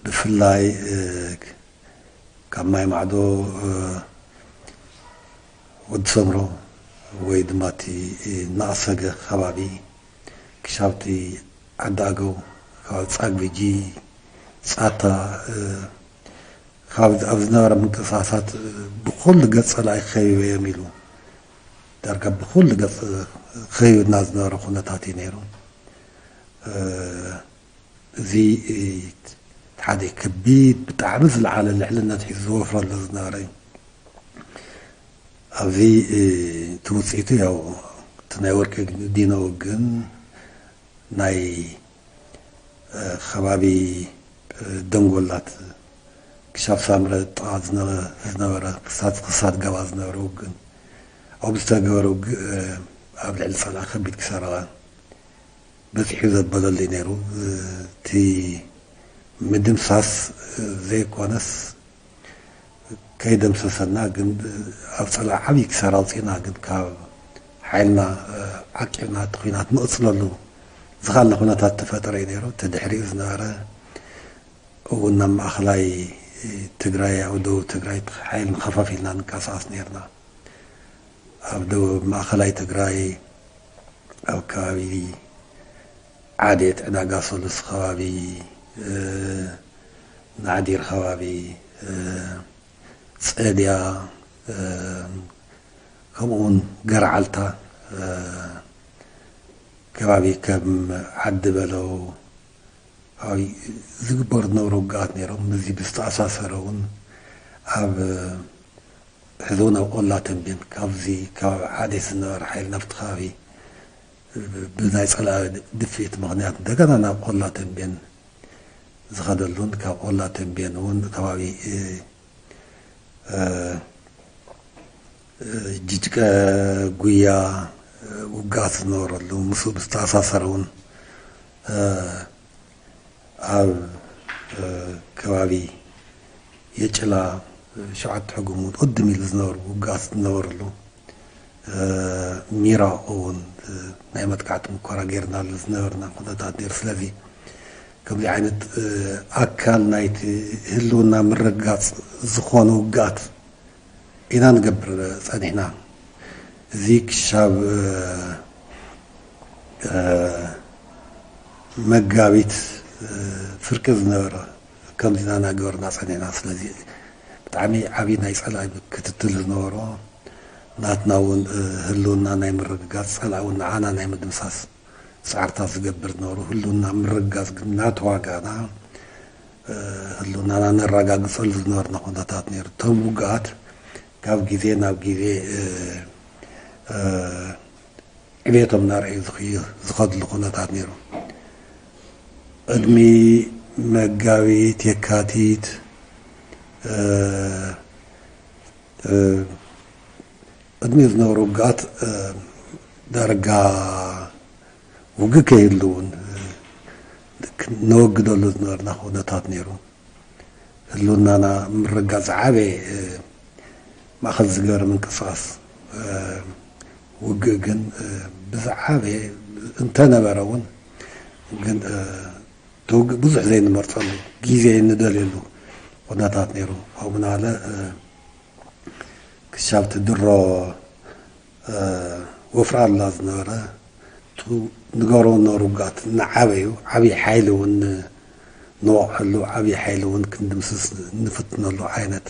ብፍላይ ካብ ማይ ማዕዶ ወዲ ሰምሮ ወይ ድማ እቲ ናቕሰገ ከባቢ ክሻብቲ ዓዲ ኣገው፣ ከባቢ ጻግብጂ፣ ጻታ፣ ካብ ኣብ ዝነበረ ምንቅስቃሳት ብኹሉ ገጽ ጸላኢ ከቢበዮም ኢሉ ዳርጋ ብኹሉ ገጽ ከቢብና ዝነበረ ኩነታት እዩ ነይሩ። እዚ ሓደ ከቢድ ብጣዕሚ ዝለዓለ ልዕልነት ሒዙ ዝወፍረሉ ዝነበረ እዩ። ኣብዚ እቲ ውፅኢቱ ያው እቲ ናይ ወርቂ ዲኖ ግን ናይ ከባቢ ደንጎላት ክሻብ ሳምረ ጥቓ ዝነበረ ክሳት ክሳት ገባ ዝነበረ ውግን ኣብ ዝተገበረ ውግእ ኣብ ልዕሊ ፀላእ ከቢድ ክሳራ በፂሑ ዘበለሉ እዩ ነይሩ። እቲ ምድምሳስ ዘይኮነስ ከይደምሰሰና ግን ኣብ ፀላእ ዓብዪ ክሳራ ኣውፂእና ግን ካብ ሓይልና ዓቂብና እቲ ኩናት ንቕፅለሉ ዝኻልና ኩነታት ተፈጠረ እዩ ነይሩ። እቲ ድሕሪኡ ዝነበረ እውን ናብ ማእኸላይ ትግራይ ኣብ ደቡብ ትግራይ ሓይል ንኸፋፊልና ንንቀሳቐስ ነይርና። ኣብ ደቡብ ማእኸላይ ትግራይ ኣብ ከባቢ ዓዴት ዕዳጋ ሰሉስ ከባቢ ናዕዲር ከባቢ ጸድያ ከምኡውን ገርዓልታ ከባቢ ከም ዓዲ በለው ዝግበሩ ዝነበሩ ውግኣት ነይሮም። ምስዚ ብዝተኣሳሰረ እውን ኣብ ሕዚ እውን ኣብ ቆላ ተንቤን ካብዚ ከባቢ ዓዴት ዝነበረ ሓይሊ ናብቲ ከባቢ ብናይ ፀላኢ ድፍኢት ምኽንያት እንደገና ናብ ቆላ ተንቤን ዝኸደሉን ካብ ቆላ ተንቤን እውን ከባቢ ጅጅቀ ጉያ ውግኣት ዝነበረሉ ምስኡ ብዝተኣሳሰረ እውን ኣብ ከባቢ የጭላ ሸውዓተ ሕጉም እውን ቅድም ኢሉ ዝነበሩ ውግኣት ዝነበረሉ ሚራ እውን ናይ መጥቃዕቲ ሙከራ ጌርናሉ ዝነበርና ኩነታት ነይሩ። ስለዚ ከምዚ ዓይነት ኣካል ናይቲ ህልውና ምርግጋፅ ዝኾኑ ውግኣት ኢና ንገብር ፀኒሕና። እዚ ክሻብ መጋቢት ፍርቂ ዝነበረ ከምዚ ኢና እናገበርና ፀኒሕና። ስለዚ ብጣዕሚ ዓብዪ ናይ ፀላኢ ክትትል ዝነበሮ ናትና እውን ህልውና ናይ ምርግጋፅ ፀላኢ እውን ንዓና ናይ ምድምሳስ ፃዕርታት ዝገብር ዝነበሩ ህልውና ምርግጋፅ ግን እናተዋጋእና ህልውናና ነረጋግፀሉ ዝነበርና ኩነታት ነይሩ። እቶም ውግኣት ካብ ግዜ ናብ ግዜ ዕቤቶም እናርኣዩ ዝኸድሉ ኩነታት ነይሩ። ቅድሚ መጋቢት የካቲት ቅድሚ ዝነበሩ ውግኣት ዳርጋ ውግእ ከይህሉ እውን ነወግደሉ ዝነበርና ኩነታት ነይሩ። ህልውናና ምርጋፅ ዝዓበየ ማእኸል ዝገበረ ምንቅስቃስ ውግእ ግን ብዝዓበየ እንተነበረ እውን ግን እቲ ውግእ ብዙሕ ዘይንመርፀሉ ግዜ ንደልየሉ ኩነታት ነይሩ። ካብኡ ምናለ ክሻብ እቲ ድሮ ወፍሪ ኣሉላ ዝነበረ ንገብሮ ዝነበሩ ውግኣት እናዓበዩ ዓብዪ ሓይሊ እውን ንወቕዐሉ ዓብዪ ሓይሊ እውን ክንድምስስ ንፍትነሉ ዓይነት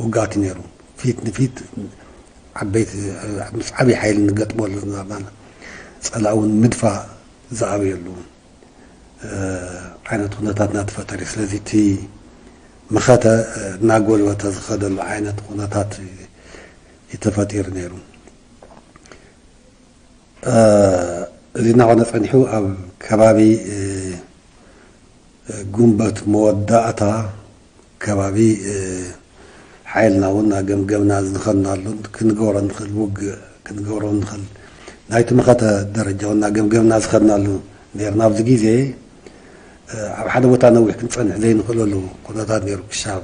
ውግኣት እዩ ነይሩ። ፊት ንፊት ዓበይቲ ምስ ዓብዪ ሓይሊ ንገጥመሉ ዝነበርና ፀላእ እውን ምድፋእ ዝኣበየሉ ዓይነት ኩነታት እናተፈጠረ እዩ። ስለዚ እቲ መኸተ እናጎልበተ ዝኸደሉ ዓይነት ኩነታት እዩ ተፈጢሩ ነይሩ። እዚ እናኾነ ፀኒሑ ኣብ ከባቢ ጉንበት መወዳእታ ከባቢ ሓይልና እውን እናገምገምና ዝኸድናሉን ክንገብሮ ንኽእል ውግእ ክንገብሮ ንኽእል ናይቲ መኸተ ደረጃ እውን እናገምገምና ዝኸድናሉ ነይርና። ኣብዚ ግዜ ኣብ ሓደ ቦታ ነዊሕ ክንፀንሕ ዘይንኽእለሉ ኩነታት ነይሩ። ክሻብ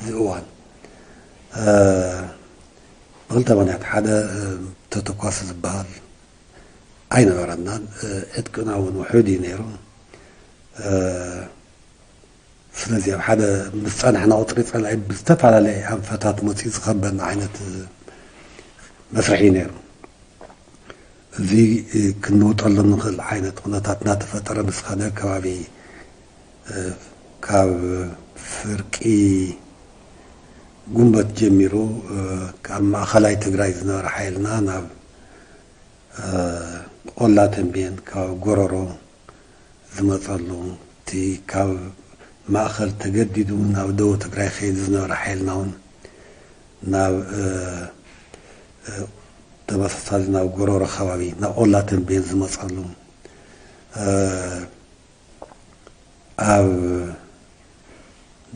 እዚ እዋን ብክልተ ምኽንያት፣ ሓደ ተተኳሲ ዝበሃል ኣይነበረናን፣ ዕጥቅና እውን ውሑድ እዩ ነይሩ። ስለዚ ኣብ ሓደ ምስ ጸናሕና ቁጽሪ ጸላኢ ብዝተፈላለየ ኣንፈታት መጺኡ ዝኸበና ዓይነት መስርሕ እዩ ነይሩ። እዚ ክንውጠሉ ንኽእል ዓይነት ኩነታት እናተፈጠረ ምስ ኸደ ከባቢ ካብ ፍርቂ ጉንበት ጀሚሩ ካብ ማእኸላይ ትግራይ ዝነበረ ሓይልና ናብ ቆላ ተንቤን ካብ ጎረሮ ዝመፀሉ እቲ ካብ ማእኸል ተገዲዱ ናብ ደቡብ ትግራይ ከይዱ ዝነበረ ሓይልና እውን ናብ ተመሳሳሊ ናብ ጎረሮ ከባቢ ናብ ቆላ ተንቤን ዝመፀሉ ኣብ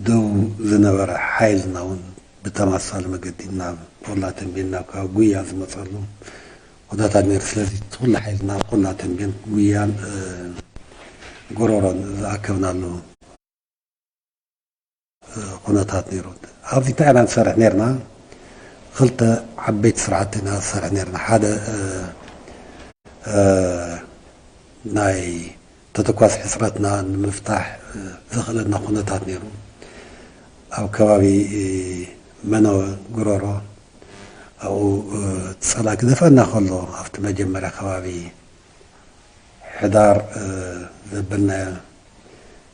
ደቡብ ዝነበረ ሓይልና እውን ብተመሳሳሊ መገዲ ናብ ቆላ ተንቤን ናብ ካብ ጉያ ዝመፀሉ ኩነታት ነይሩ። ስለዚ እቲ ኩሉ ሓይልና ቆላ ተንቤን ጉያን ጎረሮን ዝኣከብናሉ ኩነታት ነይሩ። ኣብዚ እንታይ ኢና ንሰርሕ ነርና? ክልተ ዓበይቲ ስራሕቲ ኢና ንሰርሕ ነርና። ሓደ ናይ ተተኳሲ ሕፅረትና ንምፍታሕ ዘኽእለና ኩነታት ነይሩ። ኣብ ከባቢ መነወ ጉረሮ ኣብኡ ፀላኢ ክደፍአና ከሎ ኣብቲ መጀመርያ ከባቢ ሕዳር ዘበልናዮ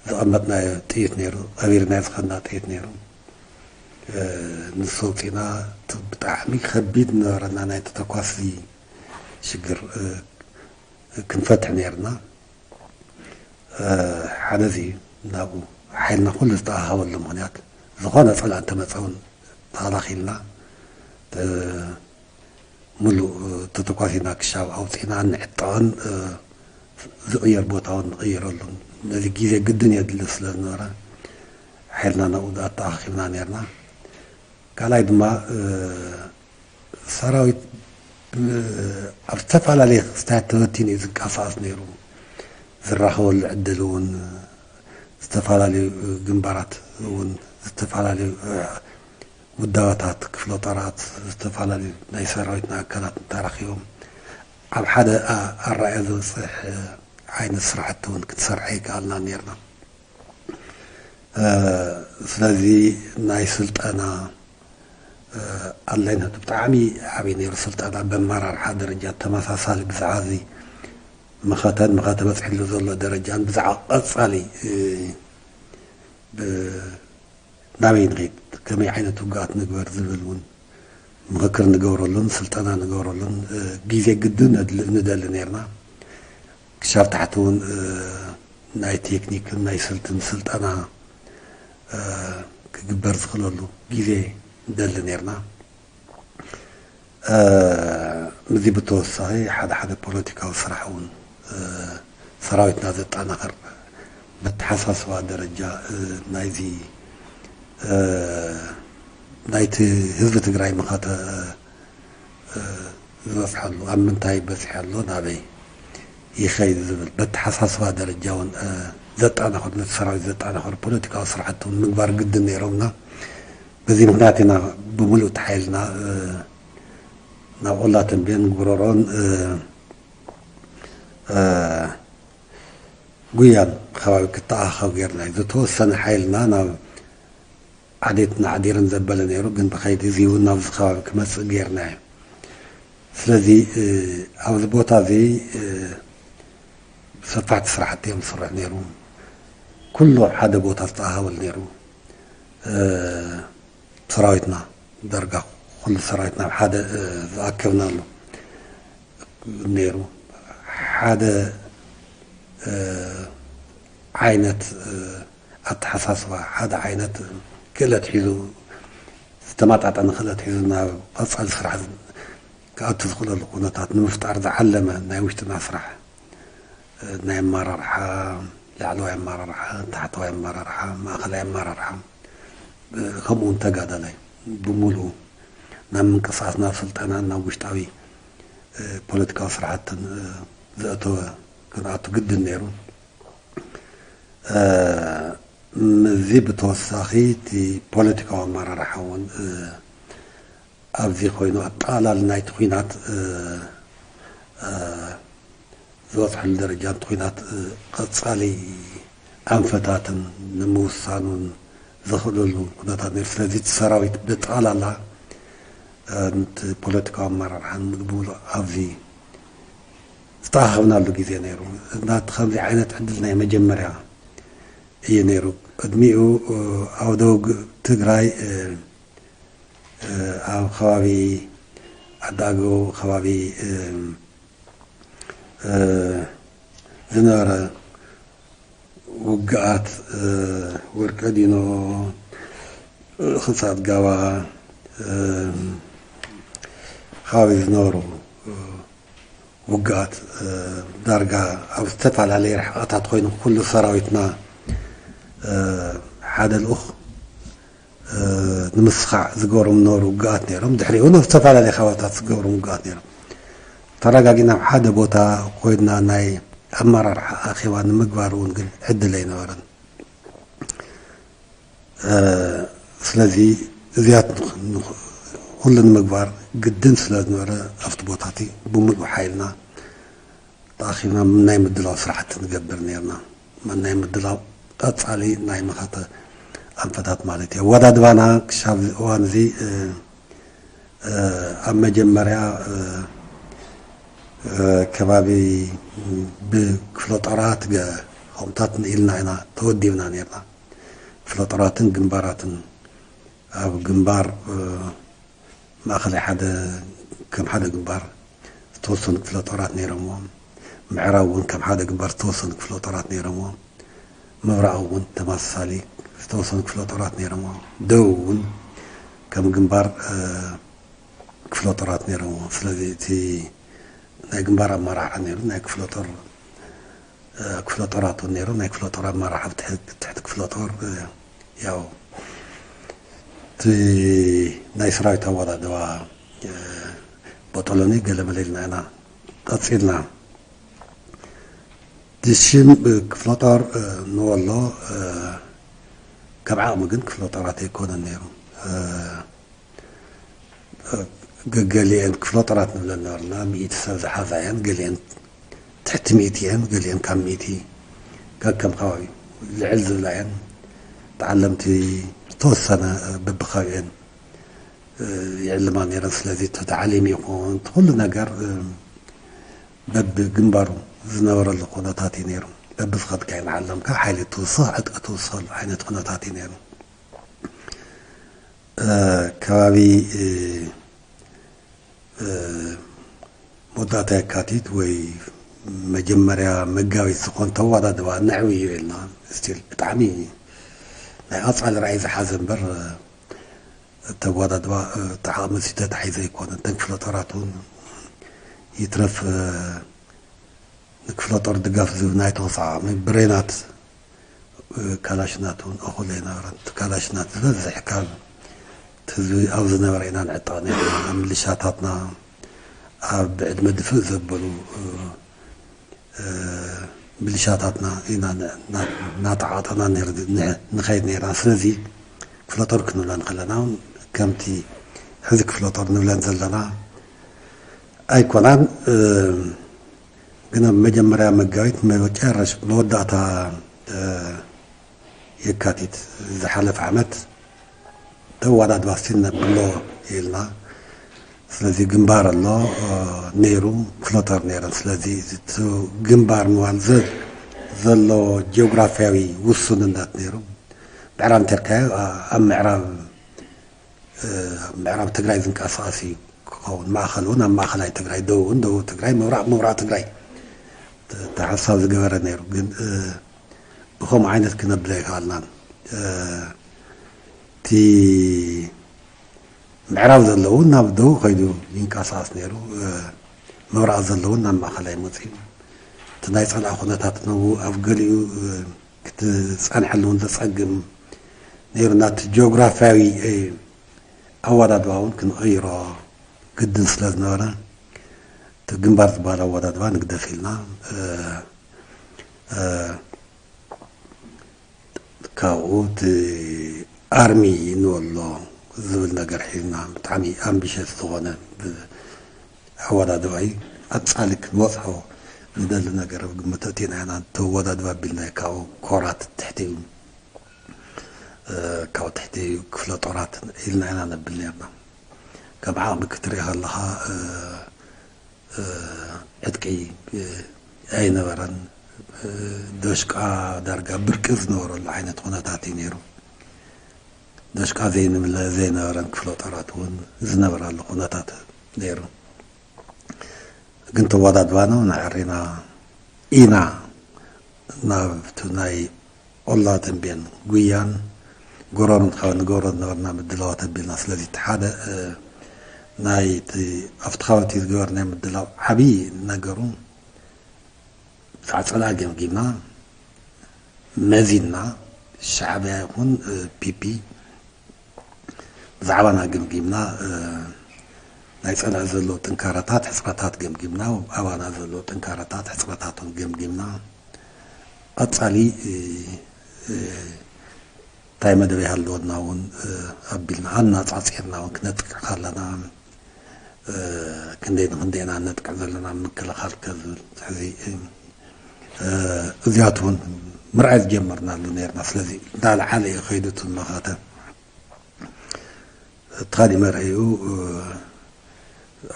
ዘቐመጥናዮ ጥይት ነይሩ፣ ቀቢርናዮ ዝኸድና ጥይት ነይሩ። ንሱ ኣውፂእና ብጣዕሚ ከቢድ ነበረና ናይ ተተኳሲ ሽግር ክንፈትሕ ነይርና። ሓደ እዚ ናብኡ ሓይልና ኩሉ ዝተኣሃበሉ ምኽንያት ዝኾነ ፀላእ እንተመፀ እውን ተኸላኺልና ሙሉእ ተተኳሲና ክሻብ ኣውፂእና ንዕጠቐን ዝቕየር ቦታ እውን ንቕይረሉን ነዚ ግዜ ግድን የድሊ ስለ ዝነበረ ሓይልና ናብኡ ኣተኣኻኺብና ነርና። ካልኣይ ድማ ሰራዊት ኣብ ዝተፈላለየ ክስታያት ተበቲኑ እዩ ዝንቀሳቐስ ነይሩ። ዝራኸበሉ ዕድል እውን ዝተፈላለዩ ግንባራት እውን ዝተፈላለዩ ውዳበታት ክፍለ ጦራት ዝተፈላለዩ ናይ ሰራዊትና ኣካላት እንተረኺቦም ኣብ ሓደ ኣረኣያ ዝበፅሕ ዓይነት ስራሕቲ እውን ክንሰርሐ ይከኣልና ነርና። ስለዚ ናይ ስልጠና ኣድላይነቱ ብጣዕሚ ዓብዪ ነይሩ። ስልጠና በመራርሓ ደረጃ ተመሳሳሊ ብዛዕባ እዚ መኸተን መኸተ በፅሕሉ ዘሎ ደረጃን ብዛዕባ ቀፃሊ ናበይ ንኸይድ ከመይ ዓይነት ውግኣት ንግበር ዝብል እውን ምኽክር ንገብረሉን ስልጠና ንገብረሉን ግዜ ግድን ንደሊ ነርና። ክሻብ ታሕቲ እውን ናይ ቴክኒክን ናይ ስልትን ስልጠና ክግበር ዝኽእለሉ ግዜ ንደሊ ነርና። ምዚ ብተወሳኺ ሓደ ሓደ ፖለቲካዊ ስራሕ እውን ሰራዊትና ዘጠናኽር በተሓሳስባ ደረጃ ናይዚ ናይቲ ህዝቢ ትግራይ መኸተ ዝበፅሐሉ ኣብ ምንታይ በፂሑ ኣሎ ናበይ ይኸይድ ዝብል በተሓሳስባ ደረጃ እውን ዘጠናኽሩ ነቲ ሰራዊት ዘጠናኽሩ ፖለቲካዊ ስራሕቲ እውን ምግባር ግድን ነይሮምና። በዚ ምኽንያት ኢና ብምሉእ እቲ ሓይልና ናብ ቆላ ተንቤን ጉረሮን ጉያን ከባቢ ክተኣኻኸብ ጌርና እዩ። ዝተወሰነ ሓይልና ናብ ዓዴት ናዕዲርን ዘበለ ነይሩ፣ ግን ብኸይዲ እዚ እውን ናብዚ ከባቢ ክመፅእ ጌርና እዩ። ስለዚ ኣብዚ ቦታ እዚ ሰፋሕቲ ስራሕቲ እዮም ዝስርሑ ነይሩ። ኩሉ ኣብ ሓደ ቦታ ዝተኣኸበሉ ነይሩ። ሰራዊትና ዳርጋ ኩሉ ሰራዊትና ኣብ ሓደ ዝኣከብናሉ ነይሩ። ሓደ ዓይነት ኣተሓሳስባ፣ ሓደ ዓይነት ክእለት ሒዙ፣ ዝተመጣጠነ ክእለት ሒዙ ናብ ቀፃሊ ስራሕ ክኣቱ ዝኽእለሉ ኩነታት ንምፍጣር ዝዓለመ ናይ ውሽጥና ስራሕ ናይ ኣመራርሓ፣ ላዕለዋይ ኣመራርሓ፣ ታሕተዋይ ኣመራርሓ፣ ማእኸላይ ኣመራርሓ ከምኡ እውን ተጋዳላይ ብምሉኡ ናብ ምንቅስቃስ ናብ ስልጠና ናብ ውሽጣዊ ፖለቲካዊ ስራሕትን ዘእተወ ክንኣቱ ግድን ነይሩ። ምዚ ብተወሳኺ እቲ ፖለቲካዊ ኣመራርሓ እውን ኣብዚ ኮይኑ ኣጠቓላሊ ናይቲ ኲናት ዝበፅሐሉ ደረጃ እቲ ኲናት ቀፃሊ ኣንፈታትን ንምውሳኑን ዘኽእለሉ ኩነታት ነይሩ። ስለዚ እቲ ሰራዊት ብጠቕላላ፣ እ፣ ነቲ ፖለቲካዊ ኣመራርሓን ምግቡ ኣብዚ ዝተኣኻኸብናሉ ግዜ ነይሩ። ናቲ ከምዚ ዓይነት ዕድል ናይ መጀመርያ እዩ ነይሩ። ቅድሚኡ፣ እ፣ ኣብ ደቡብ ትግራይ፣ እ፣ እ፣ ኣብ ከባቢ ዓዲ ኣገው ከባቢ፣ እ፣ እ፣ ዝነበረ ውግኣት፣ እ፣ ወርቀ ዲኖ፣ እ፣ ክሳት ጋባ፣ እ፣ ከባቢ ዝነበሩ፣ እ፣ ውግኣት፣ እ፣ ዳርጋ ኣብ ዝተፈላለየ ርሕቐታት ኮይኑ ኩሉ ሰራዊትና፣ እ፣ ሓደ ልኡኽ፣ እ፣ ንምስኻዕ ዝገብሮም ዝነበሩ ውግኣት ነይሮም። ድሕሪኡ እውን ኣብ ዝተፈላለየ ከባብታት ዝገብሮም ውግኣት ነይሮም። ተረጋጊና ኣብ ሓደ ቦታ ኮይንና ናይ ኣመራርሓ ኣኼባ ንምግባር እውን ግን ዕድል ኣይነበረን። እ፣ ስለዚ እዚኣት ንኽ-፣ ንኽ-፣ ኩሉ ንምግባር ግድን ስለ ዝነበረ ኣብቲ ቦታ እቲ ብምሉእ ሓይልና ተኣኺብና ናይ ምድላው ስራሕቲ ንገብር ነይርና። ናይ ምድላው ቀጻሊ ናይ መኸተ ኣንፈታት ማለት እዩ። ኣወዳድባና ክሻብ እዋን እዚ፣ እ፣ እ፣ ኣብ መጀመርያ፣ እ፣ እ፣ ከባቢ ብክፍለ ጦራት ገ-፣ ከምኡታት ኢልና ኢና ተወዲብና ነይርና። ክፍለ ጦራትን ግንባራትን ኣብ ግንባር፣ እ፣ ማእኸላይ ሓደ፣ ከም ሓደ ግንባር ዝተወሰኑ ክፍለ ጦራት ነይሮምዎ። ምዕራብ እውን ከም ሓደ ግንባር ዝተወሰኑ ክፍለ ጦራት ነይሮምዎ። ምብራቕ እውን ተመሳሳሊ ዝተወሰኑ ክፍለ ጦራት ነይሮምዎ። ደቡብ እውን ከም ግንባር፣ እ፣ ክፍለ ጦራት ነይሮምዎ። ስለዚ እቲ ናይ ግንባር ኣመራርሓ ነይሩ፣ ናይ ክፍለ ጦር፣ እ፣ ክፍለ ጦራት እውን ነይሩ፣ ናይ ክፍለ ጦር ኣመራርሓ ኣብ ትሕቲ፣ ትሕቲ ክፍለ ጦር፣ እ፣ ያው እቲ ናይ ሰራዊት ኣወዳድባ፣ እ፣ ቦጦሎኒ ገለ መለ ኢልና ኢና ቀጺልና። እቲ ሽም፣ እ፣ ክፍለ ጦር፣ እ፣ ንወሎ፣ እ፣ ከም ዓቕሚ ግን ክፍለ ጦራት ኣይኮነን ነይሩ። እ፣ ገ-፣ ገሊአን ክፍለ ጦራት ንብለን ነበርና፣ ሚእቲ ሰብ ዝሓዛ እየን፣ ገሊአን ትሕቲ ሚእቲ እየን፣ ገሊአን ካብ ሚእቲ፣ ከከም ከባቢ ልዕል ዝብላ እየን። ተዓለምቲ ዝተወሰነ በብከባቢአን፣ እ፣ ይዕልማ ነይረን። ስለዚ እቲ ታዕሊም ይኹን እቲ ኩሉ ነገር፣ እ፣ በብግንባሩ ዝነበረሉ ኩነታት እዩ ነይሩ። በብዝኸድካዮ እናዓለምካ ሓይሊ ትውስኽ፣ ዕጥቂ ትውስኸሉ ዓይነት ኩነታት እዩ ነይሩ። እ፣ ከባቢ፣ እ፣ እ፣ መወዳእታ የካቲት ወይ መጀመርያ መጋቢት ዝኾን ተወዳድባ ነዕብዮ ኢልና፣ ስቲል ብጣዕሚ ናይ ቀጻሊ ራእይ ዝሓዘ እምበር፣ እ፣ ተወዳድባ፣ እ፣ እቲ ዓቕሚ ተታሒዘ ኣይኮነን። እተን ክፍለ ጦራት እውን ይትረፍ፣ እ፣ ንክፍለ ጦር ድጋፍ ዝህብ ናይ ተኹሲ ዓቕሚ ብሬናት፣ እ፣ ካላሽናት እውን እኹል ኣይነበረን። እቲ ካላሽናት ዝበዝሕ ካብ እቲ ህዝቢ ኣብ ዝነበረ ኢና ንዕጠቕ ነይርና። ኣብ ምልሻታትና፣ ኣብ ብዕድመ ድፍእ ዘበሉ፣ እ፣ እ፣ ምልሻታትና ኢና ን-፣ ና-፣ እናተዓጠና ንር-፣ ንሕ-፣ ንኸይድ ነይርና። ስለዚ ክፍለ ጦር ክንብለን ከለና እውን ከምቲ ሕዚ ክፍለ ጦር ንብለን ዘለና ኣይኮናን። እ፣ ግን ኣብ መጀመርያ መጋቢት መጨረሽ መወዳእታ፣ እ፣ የካቲት ዝሓለፈ ዓመት ተወዳድባ እስቲ ነብሎ ኢልና። ስለዚ ግንባር ኣሎ፣ እ፣ ነይሩ፣ ክፍለ ጦር ነይረን። ስለዚ እቲ ግንባር ምባል ዘ-፣ ዘሎ ጂኦግራፊያዊ ውሱንነት ነይሩ። ምዕራብ እንተልካዮ፣ ኣ-፣ ኣብ ምዕራብ፣ እ፣ ኣብ ምዕራብ ትግራይ ዝንቀሳቐስ እዩ ክኸውን። ማእኸል እውን ኣብ ማእኸላይ ትግራይ፣ ደቡብ እውን ደቡብ ትግራይ፣ ምብራቕ ምብራቕ ትግራይ ተ-፣ ተሓሳብ ዝገበረ ነይሩ። ግን፣ እ፣ ብኸምኡ ዓይነት ክነብሎ ኣይከኣልናን። እ፣ እቲ ምዕራብ ዘሎ እውን ናብ ደቡብ ከይዱ ይንቀሳቐስ ነይሩ። እ፣ ምብራቕ ዘሎ እውን ናብ ማእኸላይ መፂኡ። እቲ ናይ ፀላኢ ኩነታት ነው ኣብ ገሊኡ፣ እ፣ ክትፀንሐሉ እውን ዘፀግም ነይሩ። ናቲ ጂኦግራፊያዊ፣ እ፣ ኣወዳድባ እውን ክንቕይሮ ግድን ስለ ዝነበረ፣ እቲ ግንባር ዝበሃል ኣወዳድባ ንግደፍ ኢልና፣ እ፣ እ፣ ካብኡ እቲ ኣርሚ ንበሎ ዝብል ነገር ሒዝና፣ ብጣዕሚ ኣምቢሸስ ዝኾነ ብ-፣ ኣወዳድባ እዩ። ቀጻሊ ክንበጽሖ ንደሊ ነገር ኣብ ግምት ኣእቲና ኢና ተወዳድባ ኣቢልና ካብኡ ኮራት ትሕቲ እዩ፣ እ፣ ካብኡ ትሕቲ እዩ ክፍለ ጦራት ኢልና ኢና ነብል ነርና። ከም ዓቕሚ ክትርኢ ከለኻ፣ እ፣ እ፣ ዕጥቂ፣ እ፣ ኣይነበረን። እ፣ ዶሽቃ ዳርጋ ብርቂ ዝነበረሉ ዓይነት ኩነታት እዩ ነይሩ። ዶሽቃ ዘይንብለ ዘይነበረን ክፍለ ጦራት እውን ዝነበራሉ ኩነታት ነይሩ። ግን ተወዳድባና ንዕሪና ኢና ናብቲ ናይ ኦላ ተንቤን ጉያን ጎረርን ካብ ንገብሮ ዝነበርና ምድላዋት ኣቢልና። ስለዚ እቲ ሓደ፣ እ፣ ናይ እቲ ኣብቲ ከባቢ ዝገበርናዮ ምድላው ዓብዪ ነገሩ ብዛዕባ ጸላኢ ገምጊምና መዚንና፣ ሻዕብያ ይኹን፣ እ፣ ፒፒ ብዛዕባና ገምጊምና፣ እ፣ ናይ ጸላኢ ዘለዉ ጥንካረታት፣ ሕጽረታት ገምጊምና፣ ኣባና ዘለዉ ጥንካረታት፣ ሕጽረታት እውን ገምጊምና፣ ቀጻሊ፣ እ፣ እ፣ እንታይ መደብ ይሃልወና እውን፣ እ፣ ኣቢልና፣ ኣናጻጺርና እውን ክነጥቅዕ ከለና፣ እ፣ ክንደይ ንክንደይ ኢና ነጥቅዕ ዘለና ምክልኻል ከዝብል፣ ሕዚ፣ እ፣ እዚኣት እውን ምርኣይ ዝጀመርናሉ ነርና። ስለዚ እንዳለዓለ እዩ ከይዱ እቲ መኸተ። እቲ ካሊእ መርኣይኡ፣ እ፣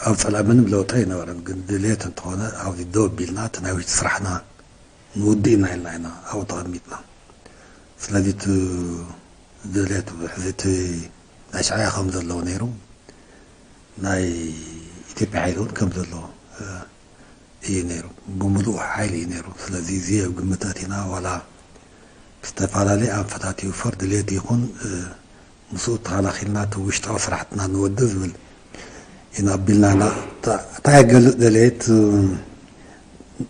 ኣብ ጸላኢ ምንም ለውጢ ኣይነበረን፣ ግን ድልየት እንተኾነ ኣብዚ ደው ኣቢልና እቲ ናይ ውሽጢ ስራሕና ንውድእ ኢና ኢልና ኢና ኣብኡ ተቐሚጥና። ስለዚ እቲ ድልየት፣ ሕዚ እቲ ናይ ሻዕብያ ከም ዘለዎ ነይሩ፣ ናይ ኢትዮጵያ ሓይሊ እውን ከም ዘለዎ፣ እ፣ እዩ ነይሩ። ብምሉእ ሓይሊ እዩ ነይሩ። ስለዚ እዚ ኣብ ግምት ኣቲና ዋላ ብዝተፈላለየ ኣንፈታት ይውፈር ድልየት ይኹን፣ እ፣ ምስኡ ተኸላኺልና እቲ ውሽጣዊ ስራሕትና ንወዲ ዝብል ኢና ኣቢልና ኢና። እታ፣ እታ ይገልጽ ደለየት፣ እ፣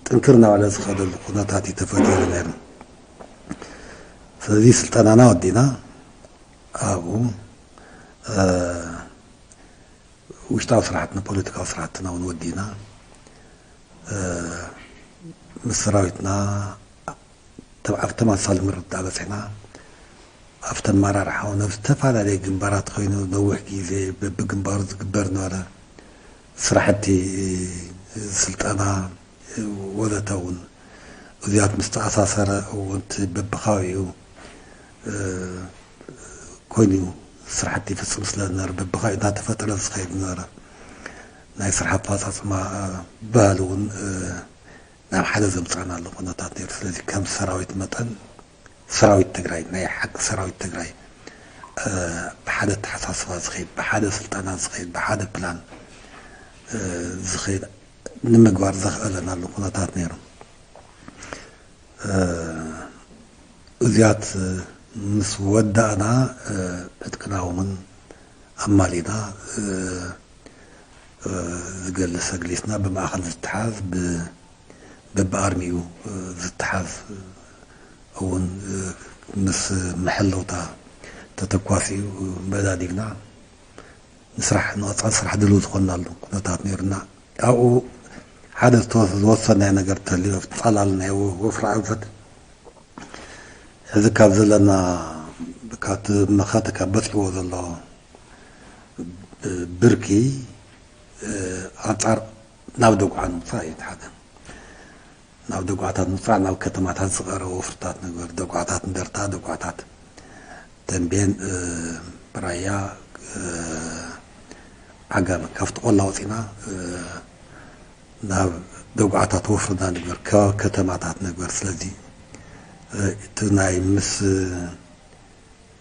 ጥንክር እናበለ ዝኸደሉ ኩነታት እዩ ተፈጢሩ ነይሩ። ስለዚ ስልጠናና ወዲና ኣብኡ፣ እ፣ ውሽጣዊ ስራሕትና፣ ፖለቲካዊ ስራሕትና እውን ወዲና፣ እ፣ ምስ ሰራዊትና ተ-፣ ኣብ ተመሳሳሊ ምርድዳእ በጺሕና። ኣብቲ ኣመራርሓ እውን ኣብ ዝተፈላለየ ግንባራት ኮይኑ ነዊሕ ግዜ በብግንባሩ ዝግበር ዝነበረ ስራሕቲ፣ ስልጠና ወዘተ እውን እዚኣት ምስ ተኣሳሰረ እውን እቲ በብኸባቢኡ፣ እ፣ ኮይኑ ስራሕቲ ይፍጽም ስለ ዝነበረ በብኸባቢኡ እናተፈጠረ ዝኸይድ ዝነበረ ናይ ስራሕ ኣፈጻጽማ፣ እ፣ ባህሊ እውን፣ እ፣ ናብ ሓደ ዘምጻእናሉ ኩነታት ነይሩ። ስለዚ ከም ሰራዊት መጠን ሰራዊት ትግራይ፣ ናይ ሓቂ ሰራዊት ትግራይ፣ እ፣ ብሓደ ኣተሓሳስባ ዝኸይድ፣ ብሓደ ስልጠና ዝኸይድ፣ ብሓደ ፕላን፣ እ፣ ዝኸይድ ንምግባር ዘኽእለናሉ ኩነታት ነይሩ። እ፣ እዚኣት ምስ ወዳእና፣ እ፣ ዕጥቅና እውን ኣማሊና፣ እ፣ እ፣ ዝገልጽ ሰግሊስና ብማእኸል ዝተሓዝ ብ-፣ በብኣርሚኡ፣ እ፣ ዝተሓዝ እውን፣ እ፣ ምስ መሐለውታ ተተኳሲኡ መዳዲብና ንስራሕ፣ ንቐጻሊ ስራሕ ድሉው ዝኾንናሉ ኩነታት ነይሩና። ኣብኡ ሓደ ዝተወስ-፣ ዝወሰናዮ ነገር እንተልዩ፣ ኣብቲ ጻላል ናይ ወ-፣ ወፍሪ ኣንፈት፣ ሕዚ ካብ ዘለና፣ ካብቲ መኸተ ካብ በጺሕዎ ዘሎ ብርኪ፣ እ፣ ኣንጻር ናብ ደጉዓ ንምውጻእ እዩ እቲ ሓደ። ናብ ደጉዓታት ምውጻእ፣ ናብ ከተማታት ዝቐረቡ ወፍርታት ነገር፣ ደጉዓታት እንደርታ፣ ደጉዓታት ተንቤን፣ እ፣ ራያ፣ እ፣ ዓጋመ፣ ካብቲ ቆላ ወጺና፣ እ፣ ናብ ደጉዓታት ወፍርና ንግበር፣ ከባቢ ከተማታት ንግበር። ስለዚ፣ እ፣ እቲ ናይ ምስ፣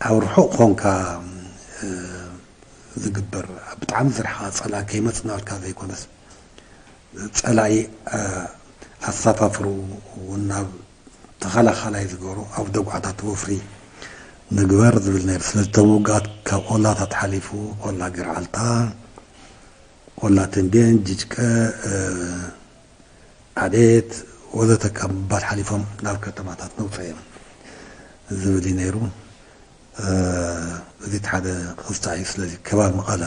ኣብ ርሑቕ ኾንካ፣ እ፣ ዝግበር ብጣዕሚ ዝረሓቐ ጸላኢ ከይመጽእ እናበልካ ዘይኮነስ፣ ጸላኢ፣ እ፣ ኣሰፋፍሩ እውን ናብ ተኸላኻላይ ዝገብሮ ኣብ ደጉዓታት ወፍሪ ንግበር ዝብል ነይሩ። ስለዚ እቶም ውግኣት ካብ ቆላታት ሓሊፉ ቆላ ገርዓልታ፣ ቆላ ተንቤን፣ ጅጅቀ፣ እ፣ ዓዴት ወዘተ ካብ ምባል ሓሊፎም ናብ ከተማታት ነውፀ እዮም ዝብል እዩ ነይሩ። እ፣ እዚ እቲ ሓደ ክስታ እዩ። ስለዚ ከባቢ መቐለ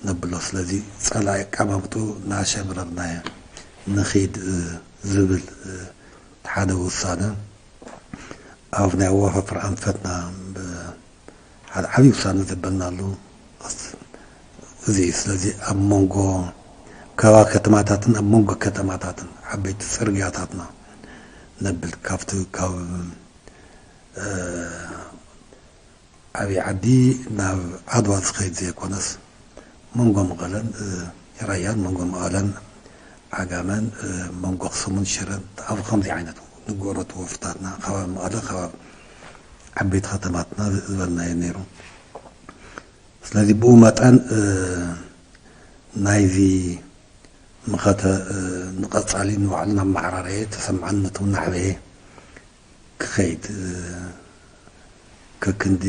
ነብሎ። ስለዚ ጸላኢ ኣቀማምጡ እናሸምረርናዮ ንኺድ፣ እ፣ ዝብል፣ እ፣ ሓደ ውሳነ ኣብ ናይ ኣወፋፍር ኣንፈትና ብ-፣ ሓደ ዓብዪ ውሳነ ዘበልናሉ እዚ እዩ። ስለዚ ኣብ መንጎ ከባቢ ከተማታትን ኣብ መንጎ ከተማታትን ዓበይቲ ጽርግያታትና ነብል ካብቲ ካብ ዓብዪ ዓዲ ናብ ዓድዋ ዝኸይድ ዘይኮነስ መንጎ መቐለን ራያን መንጎ መቐለን ዓጋመን መንጎ ኣኽሱምን ሽረን ኣብ ከምዚ ዓይነት ንግበረቱ ወፍርታትና ከባቢ መቐለ ከባቢ ዓበይቲ ከተማትና ዝበልናዮ ነይሩ። ስለዚ ብኡ መጠን ናይዚ መኸተ ንቐጻሊ ንባዕሉ ናብ መዓራረየ ተሰማዕነቱ እናዕበየ ክኸይድ ከክንዲ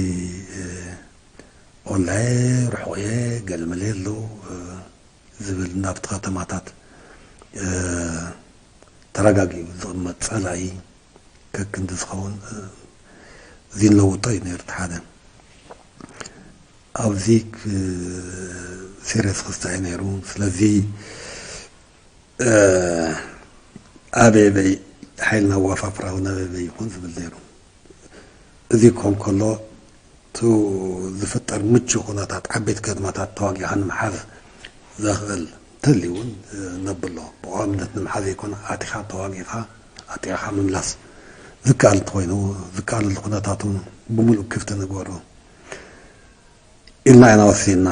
ኦላየ ርሑቕየ ገለመለ ኣለዉ ዝብል ናብቲ ከተማታት ተረጋጊኡ ዝቕመጥ ጸላኢ ከክንዲ ዝኸውን እዚ ለውጦ እዩ ነይሩ። እቲ ሓደ ኣብዚ ሲሪየስ ክስታይ ነይሩ። ስለዚ ኣበበይ ሓይልና ዋፋፍራዊ ነበበይ ይኹን ዝብል ነይሩ። እዚ ክኾን ከሎ እቲ ዝፍጠር ምቹ ኩነታት ዓበይቲ ከተማታት ተዋጊኻ ንምሓዝ ዘኽእል እንተልዩ እውን ነብሎ ብቋምነት ንምሓዝ ዘይኮነ ኣቲኻ ተዋጊኻ ኣጢቕኻ ምምላስ ዝከኣል እንተኾይኑ ዝከኣለሉ ኩነታት እውን ብምሉእ ክፍቲ ንግበሮ ኢልና ኢና ወሲንና።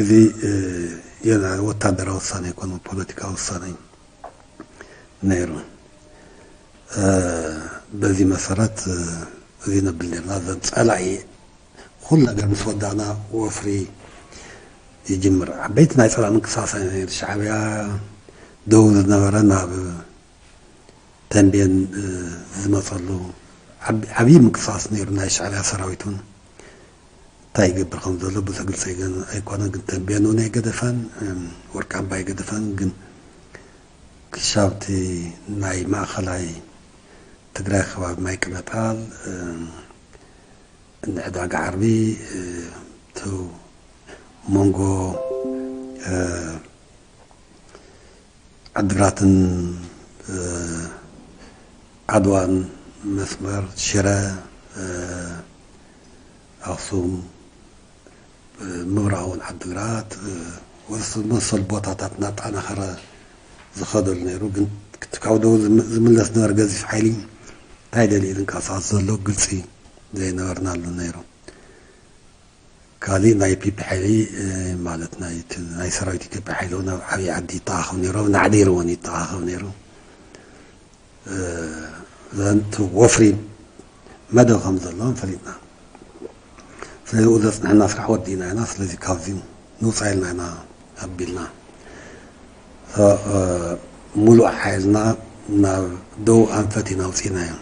እዚ ወታደራዊ ውሳነ ኣይኮነ ፖለቲካዊ ውሳነ እዩ ነይሩ። በዚ መሰረት እዚ ነብል ኔርና። ዘን ጸላኢ ኩሉ ነገር ምስ ወዳእና ወፍሪ ይጅምር። ዓበይቲ ናይ ጸላኢ ምንቅስቃስ ነይሩ። ሻዕብያ ደው ዝነበረ ናብ ተንቤን ዝመጸሉ ዓብዪ ምንቅስቃስ ነይሩ። ናይ ሻዕብያ ሰራዊት እውን እንታይ ይገብር ከም ዘሎ ብዙሕ ግልፂ ኣይኮነን። ግን ተንቤን እውን ኣይገደፈን፣ ወርቃምባ ኣይገደፈን። ግን ክሻብቲ ናይ ማእኸላይ ትግራይ ከባቢ ማይ ቅነጣል ንዕዳጋ ዓርቢ ቱ መንጎ ዓድግራትን ዓድዋን መስመር ሽረ ኣኽሱም ምብራቕ እውን ዓድግራት ወዘተ ዝመሰሉ ቦታታት እናጠናኸረ ዝኸደሉ ነይሩ። ግን እቲ ካብ ደቡብ ዝምለስ ነበረ ገዚፍ ሓይሊ እንታይ ደልዩ ዝንቀሳቐስ ዘሎ ግልፂ ዘይነበርናሉ ነይሩ። ካሊእ ናይ ፒፒ ሓይሊ ማለት ናይ ሰራዊት ኢትዮጵያ ሓይሊ እውን ኣብ ዓብዪ ዓዲ ይተኻኸብ ነይሩ፣ ኣብ ናዕዲር እውን ይተኻኸብ ነይሩ። ዘንቲ ወፍሪ መደብ ከም ዘለዎም ፈሊጥና። ስለዚ ብኡ ዘፅንሐና ስራሕ ወዲእና ኢና። ስለዚ ካብዚ ንውፃእ ኢልና ኢና ኣቢልና ሙሉእ ሓይልና ናብ ደቡብ ኣንፈት ኢና ኣውፂእናዮ።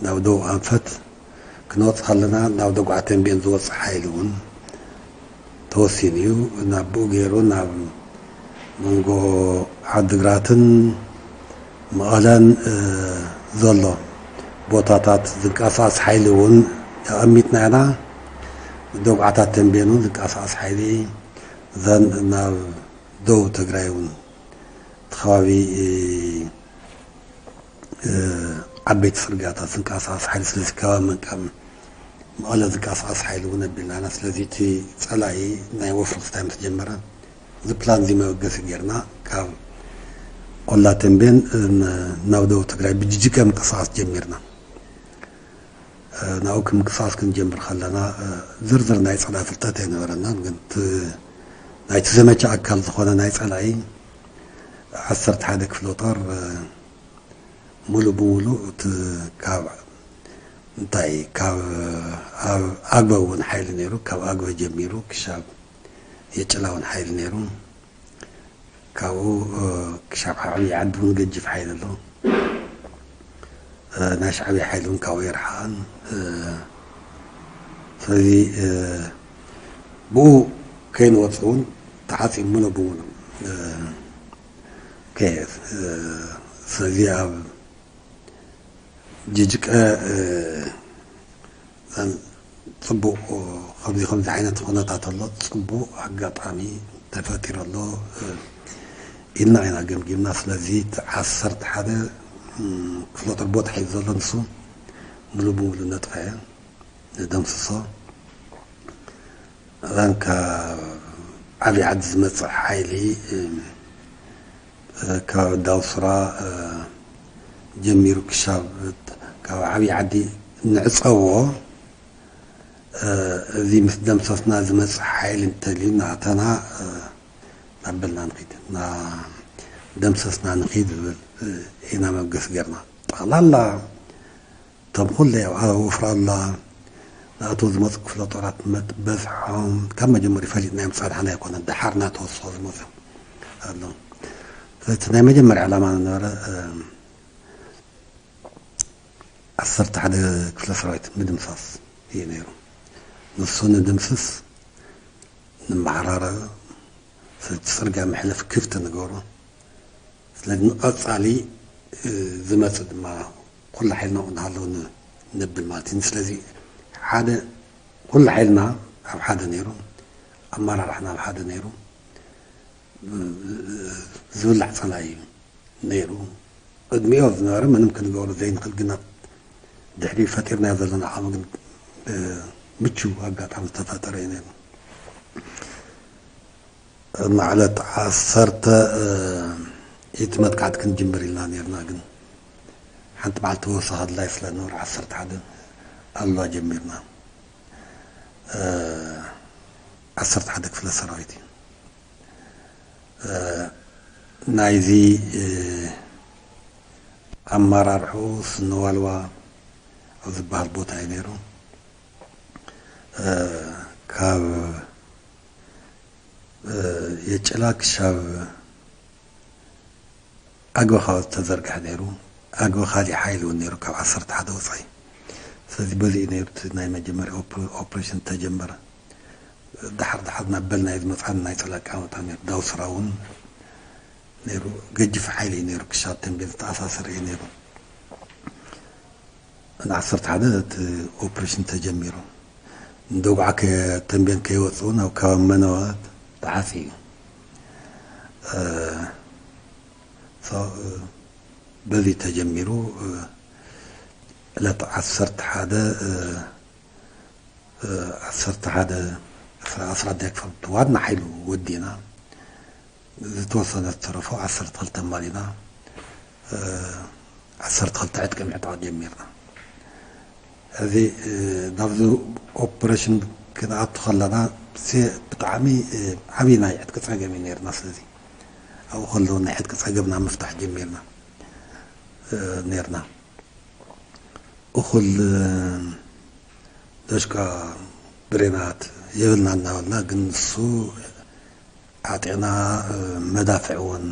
ናብ ደቡብ ኣንፈት ክንወፅእ ከለና ናብ ደጉዓ ተንቤን ዝወፅእ ሓይሊ እውን ተወሲኑ እዩ። ናብኡ ገይሩ ናብ መንጎ ዓድግራትን መቐለን ዘሎ ቦታታት ዝንቀሳቐስ ሓይሊ እውን ኣቐሚጥና ኢና። ደጉዓታት ተንቤን እውን ዝንቀሳቐስ ሓይሊ ዘን ናብ ደቡብ ትግራይ እውን እቲ ከባቢ ዓበይቲ ፅርግያታት ዝንቀሳቐስ ሓይሊ ስለዚ ከባቢ መንቀም መቐለ ዝንቀሳቐስ ሓይሊ እውን ኣቢልና ኢና። ስለዚ እቲ ፀላኢ ናይ ወፍሪ ክስታይ ምስ ጀመረ እዚ ፕላን እዚ መበገሲ ጌርና ካብ ቆላ ተንቤን ናብ ደቡብ ትግራይ ብጅጅጋ ምንቅስቃስ ጀሚርና። ናብኡ ምንቅስቃስ ክንጀምር ከለና ዝርዝር ናይ ፀላኢ ፍልጠት ኣይነበረናን። ግን ናይቲ ዘመቻ ኣካል ዝኾነ ናይ ፀላኢ ዓሰርተ ሓደ ክፍለ ጦር ሙሉእ ብሙሉእ እቲ ካብ እንታይ ካብ ኣብ ኣግበ እውን ሓይሊ ነይሩ። ካብ ኣግበ ጀሚሩ ክሻብ የጭላ እውን ሓይሊ ነይሩ። ካብኡ ክሻብ ዓብዪ ዓዲ እውን ገጅፍ ሓይሊ ኣሎ። ናይ ሻዕብያ ሓይሊ እውን ካብኡ የርሓቐን። ስለዚ ብኡ ከይንወፅእ እውን ተዓፂሙ ሙሉእ ብሙሉእ። ስለዚ ኣብ ጅጅቀ ፅቡቕ ከምዚ ከምዚ ዓይነት ኩነታት ኣሎ፣ ፅቡቕ ኣጋጣሚ ተፈጢሩ ኣሎ ኢልና ኢና ገምጊምና። ስለዚ ዓሰርተ ሓደ ክፍለ ጦር ቦታ ሒዙ ዘሎ ንሱ ሙሉ ብሙሉ ነጥፍሐ ንደምስሶ። እዛን ካብ ዓብዪ ዓዲ ዝመፅእ ሓይሊ ካብ ዳውስራ ጀሚሩ ክሻብ ካብ ዓብዪ ዓዲ ንዕፀዎ። እዚ ምስ ደምሰስና ዝመፅእ ሓይሊ እንተልዩ ናተና ናበልና ንኺድ፣ ደምሰስና ንኺድ ዝብል ኢና መብገስ ገርና። ጠቕላላ እቶም ኩለ ኣብ ወፍራላ ናቱ ዝመፁ ክፍለ ጦራት በዝሖም ካብ መጀመሪ ፈሊጥናዮም ፃድሓና ኣይኮነን፣ ደሓር ናተወስኾ ዝመፁ ኣሎ። እቲ ናይ መጀመርያ ዕላማ ዝነበረ ዓሰርተ ሓደ ክፍለ ሰራዊት ምድምሳስ እዩ ነይሩ። ንሱ ንድምስስ፣ ንመዓራረ፣ ስለቲ ፅርግያ መሕለፍ ክፍት ንገሩ። ስለዚ ንቐፃሊ ዝመፅእ ድማ ኩሉ ሓይልና ንሃለዉ ንብል ማለት እዩ። ስለዚ ሓደ ኩሉ ሓይልና ኣብ ሓደ ነይሩ፣ ኣመራርሓና ኣብ ሓደ ነይሩ። ዝብላዕ ፀላኢ እዩ ነይሩ። ቅድሚኦ ዝነበረ ምንም ክንገብሮ ዘይንኽእል፣ ግና ድሕሪ ፈጢርናዮ ዘለና ዓቕሚ ግን ምቹው ኣጋጣሚ ዝተፈጠረ እዩ ነይሩ። ማዕለት ዓሰርተ እቲ መጥቃዕቲ ክንጅምር ኢልና ነይርና፣ ግን ሓንቲ መዓልቲ ወሳኺ ኣድላይ ስለ ዝነበረ ዓሰርተ ሓደ ኣሉላ ጀሚርና። ዓሰርተ ሓደ ክፍለ ሰራዊት እዩ። ናይዚ ኣመራርሑ ስንዋልዋ ኣብ ዝበሃል ቦታ እዩ ነይሩ። ካብ የጭላ ክሻብ ኣግበኻ ዝተዘርግሐ ነይሩ። ኣግበ ካሊእ ሓይሊ እውን ነይሩ ካብ ዓሰርተ ሓደ ወፃኢ። ስለዚ በዚ እዩ ነይሩ እቲ ናይ መጀመርያ ኦፕሬሽን ተጀመረ። ደሓር ደሓር እናበልና እዩ ዝመፅኣና ናይ ፀላኢ ኣቀማምጣ ነይሩ። ዳውስራ እውን ነይሩ። ገጅፍ ሓይሊ እዩ ነይሩ። ክሻብ ተንቤን ዝተኣሳሰረ እዩ ነይሩ። ን ዓሰርተ ሓደ እቲ ኦፕሬሽን ተጀሚሩ። ንደጉዓ ተንቤን ከይወፅኡ ናብ ከባቢ መነዋ ተዓፂ እዩ። በዚ ተጀሚሩ ዕለት ዓሰርተ ሓደ ዓሰርተ ሓደ ኣስራ ኣስራ ክፍሊ ዋና ሓይሉ ወዲና። ዝተወሰነ ዝተረፎ ዓሰርተ ክልተ ማሊና ዓሰርተ ክልተ ዕጥቂ ምዕጣቕ ጀሚርና። እዚ ናብዚ ኦፕሬሽን ክንኣቱ ከለና ብጣዕሚ ዓብዪ ናይ ዕጥቂ ፀገም እዩ ነይርና። ስለዚ ኣብኡ ከለዉ ናይ ዕጥቂ ፀገምና ምፍታሕ ጀሚርና ነይርና። እኹል ደሽቃ ብሬናት የብልና እናበልና፣ ግን ንሱ ዓጢቕና መዳፍዕ እውን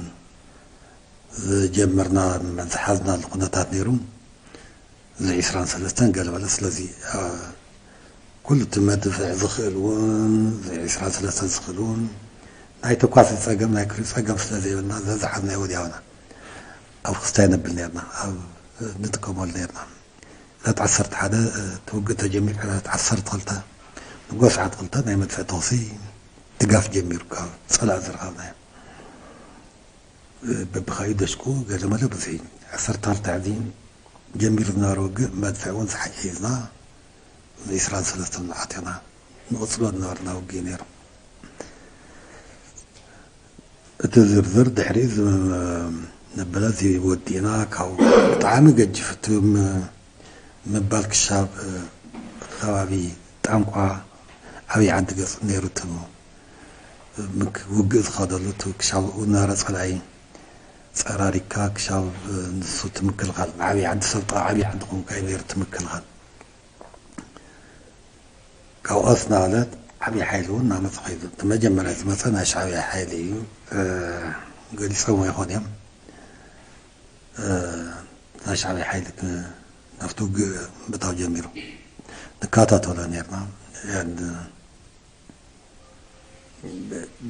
ዝጀመርና ዝሓዝናሉ ኩነታት ነይሩ። እዚ ዒስራን ሰለስተን ገለ በለ። ስለዚ ኩሉ እቲ መድፍዕ ዝኽእል እውን፣ እዚ ዒስራን ሰለስተን ዝኽእል እውን ናይ ተኳሲ ፀገም ናይ ክሪኡ ፀገም ስለ ዘይብልና ዘዝሓዝናዮ ወዲያውና ኣብ ክስታይ ነብል ነርና፣ ኣብ ንጥቀመሉ ነርና። ዕለት ዓሰርተ ሓደ እቲ ውግእ ተጀሚሩ ዕለት ዓሰርተ ክልተ ንጎ ሰዓት ክልተ ናይ መድፍዕ ተኹሲ ድጋፍ ጀሚሩ ካብ ፀላእ ዝረኸብናዮ። በብኻዩ ደሽቁ ገለ መለ ብዙሕ እዩ። ዓሰርተ ክልተ ዕዚ ጀሚሩ ዝነበረ ውግእ መድፍዕ እውን ዝሓ ሒዝና ዒስራን ሰለስተን ኣቲና ንቕፅሎ ዝነበርና ውግእ ነይሩ። እቲ ዝርዝር ድሕሪ እዚ ነብለ እዚ ወዲእና ካብኡ ብጣዕሚ ገጅፍ እቲ ም- ምባል ክሻብ ከባቢ ጣንቋ ዓብዪ ዓዲ ገፅ ነይሩ እቲ ምክ- ውግእ ዝኸደሉ እቲ ክሻብ ዝነበረ ፀላኢ ፀራሪካ ክሻብ ንሱ እቲ ምክልኻል ዓብዪ ዓዲ ሰብ ዓብዪ ዓዲ ኮንካ እዩ ነይሩ እቲ ምክልኻል። ካብ ኦስ ናለት ዓብዪ ሓይሊ እውን እናመፀ ከይዱ። እቲ መጀመርያ ዝመፀ ናይ ሻዕብያ ሓይሊ እዩ። ገሊፆም ይኾን እዮም። ናይ ሻዕብያ ሓይሊ ናብቲ ውግእ ምእታው ጀሚሩ ንከታተሎ ነርና።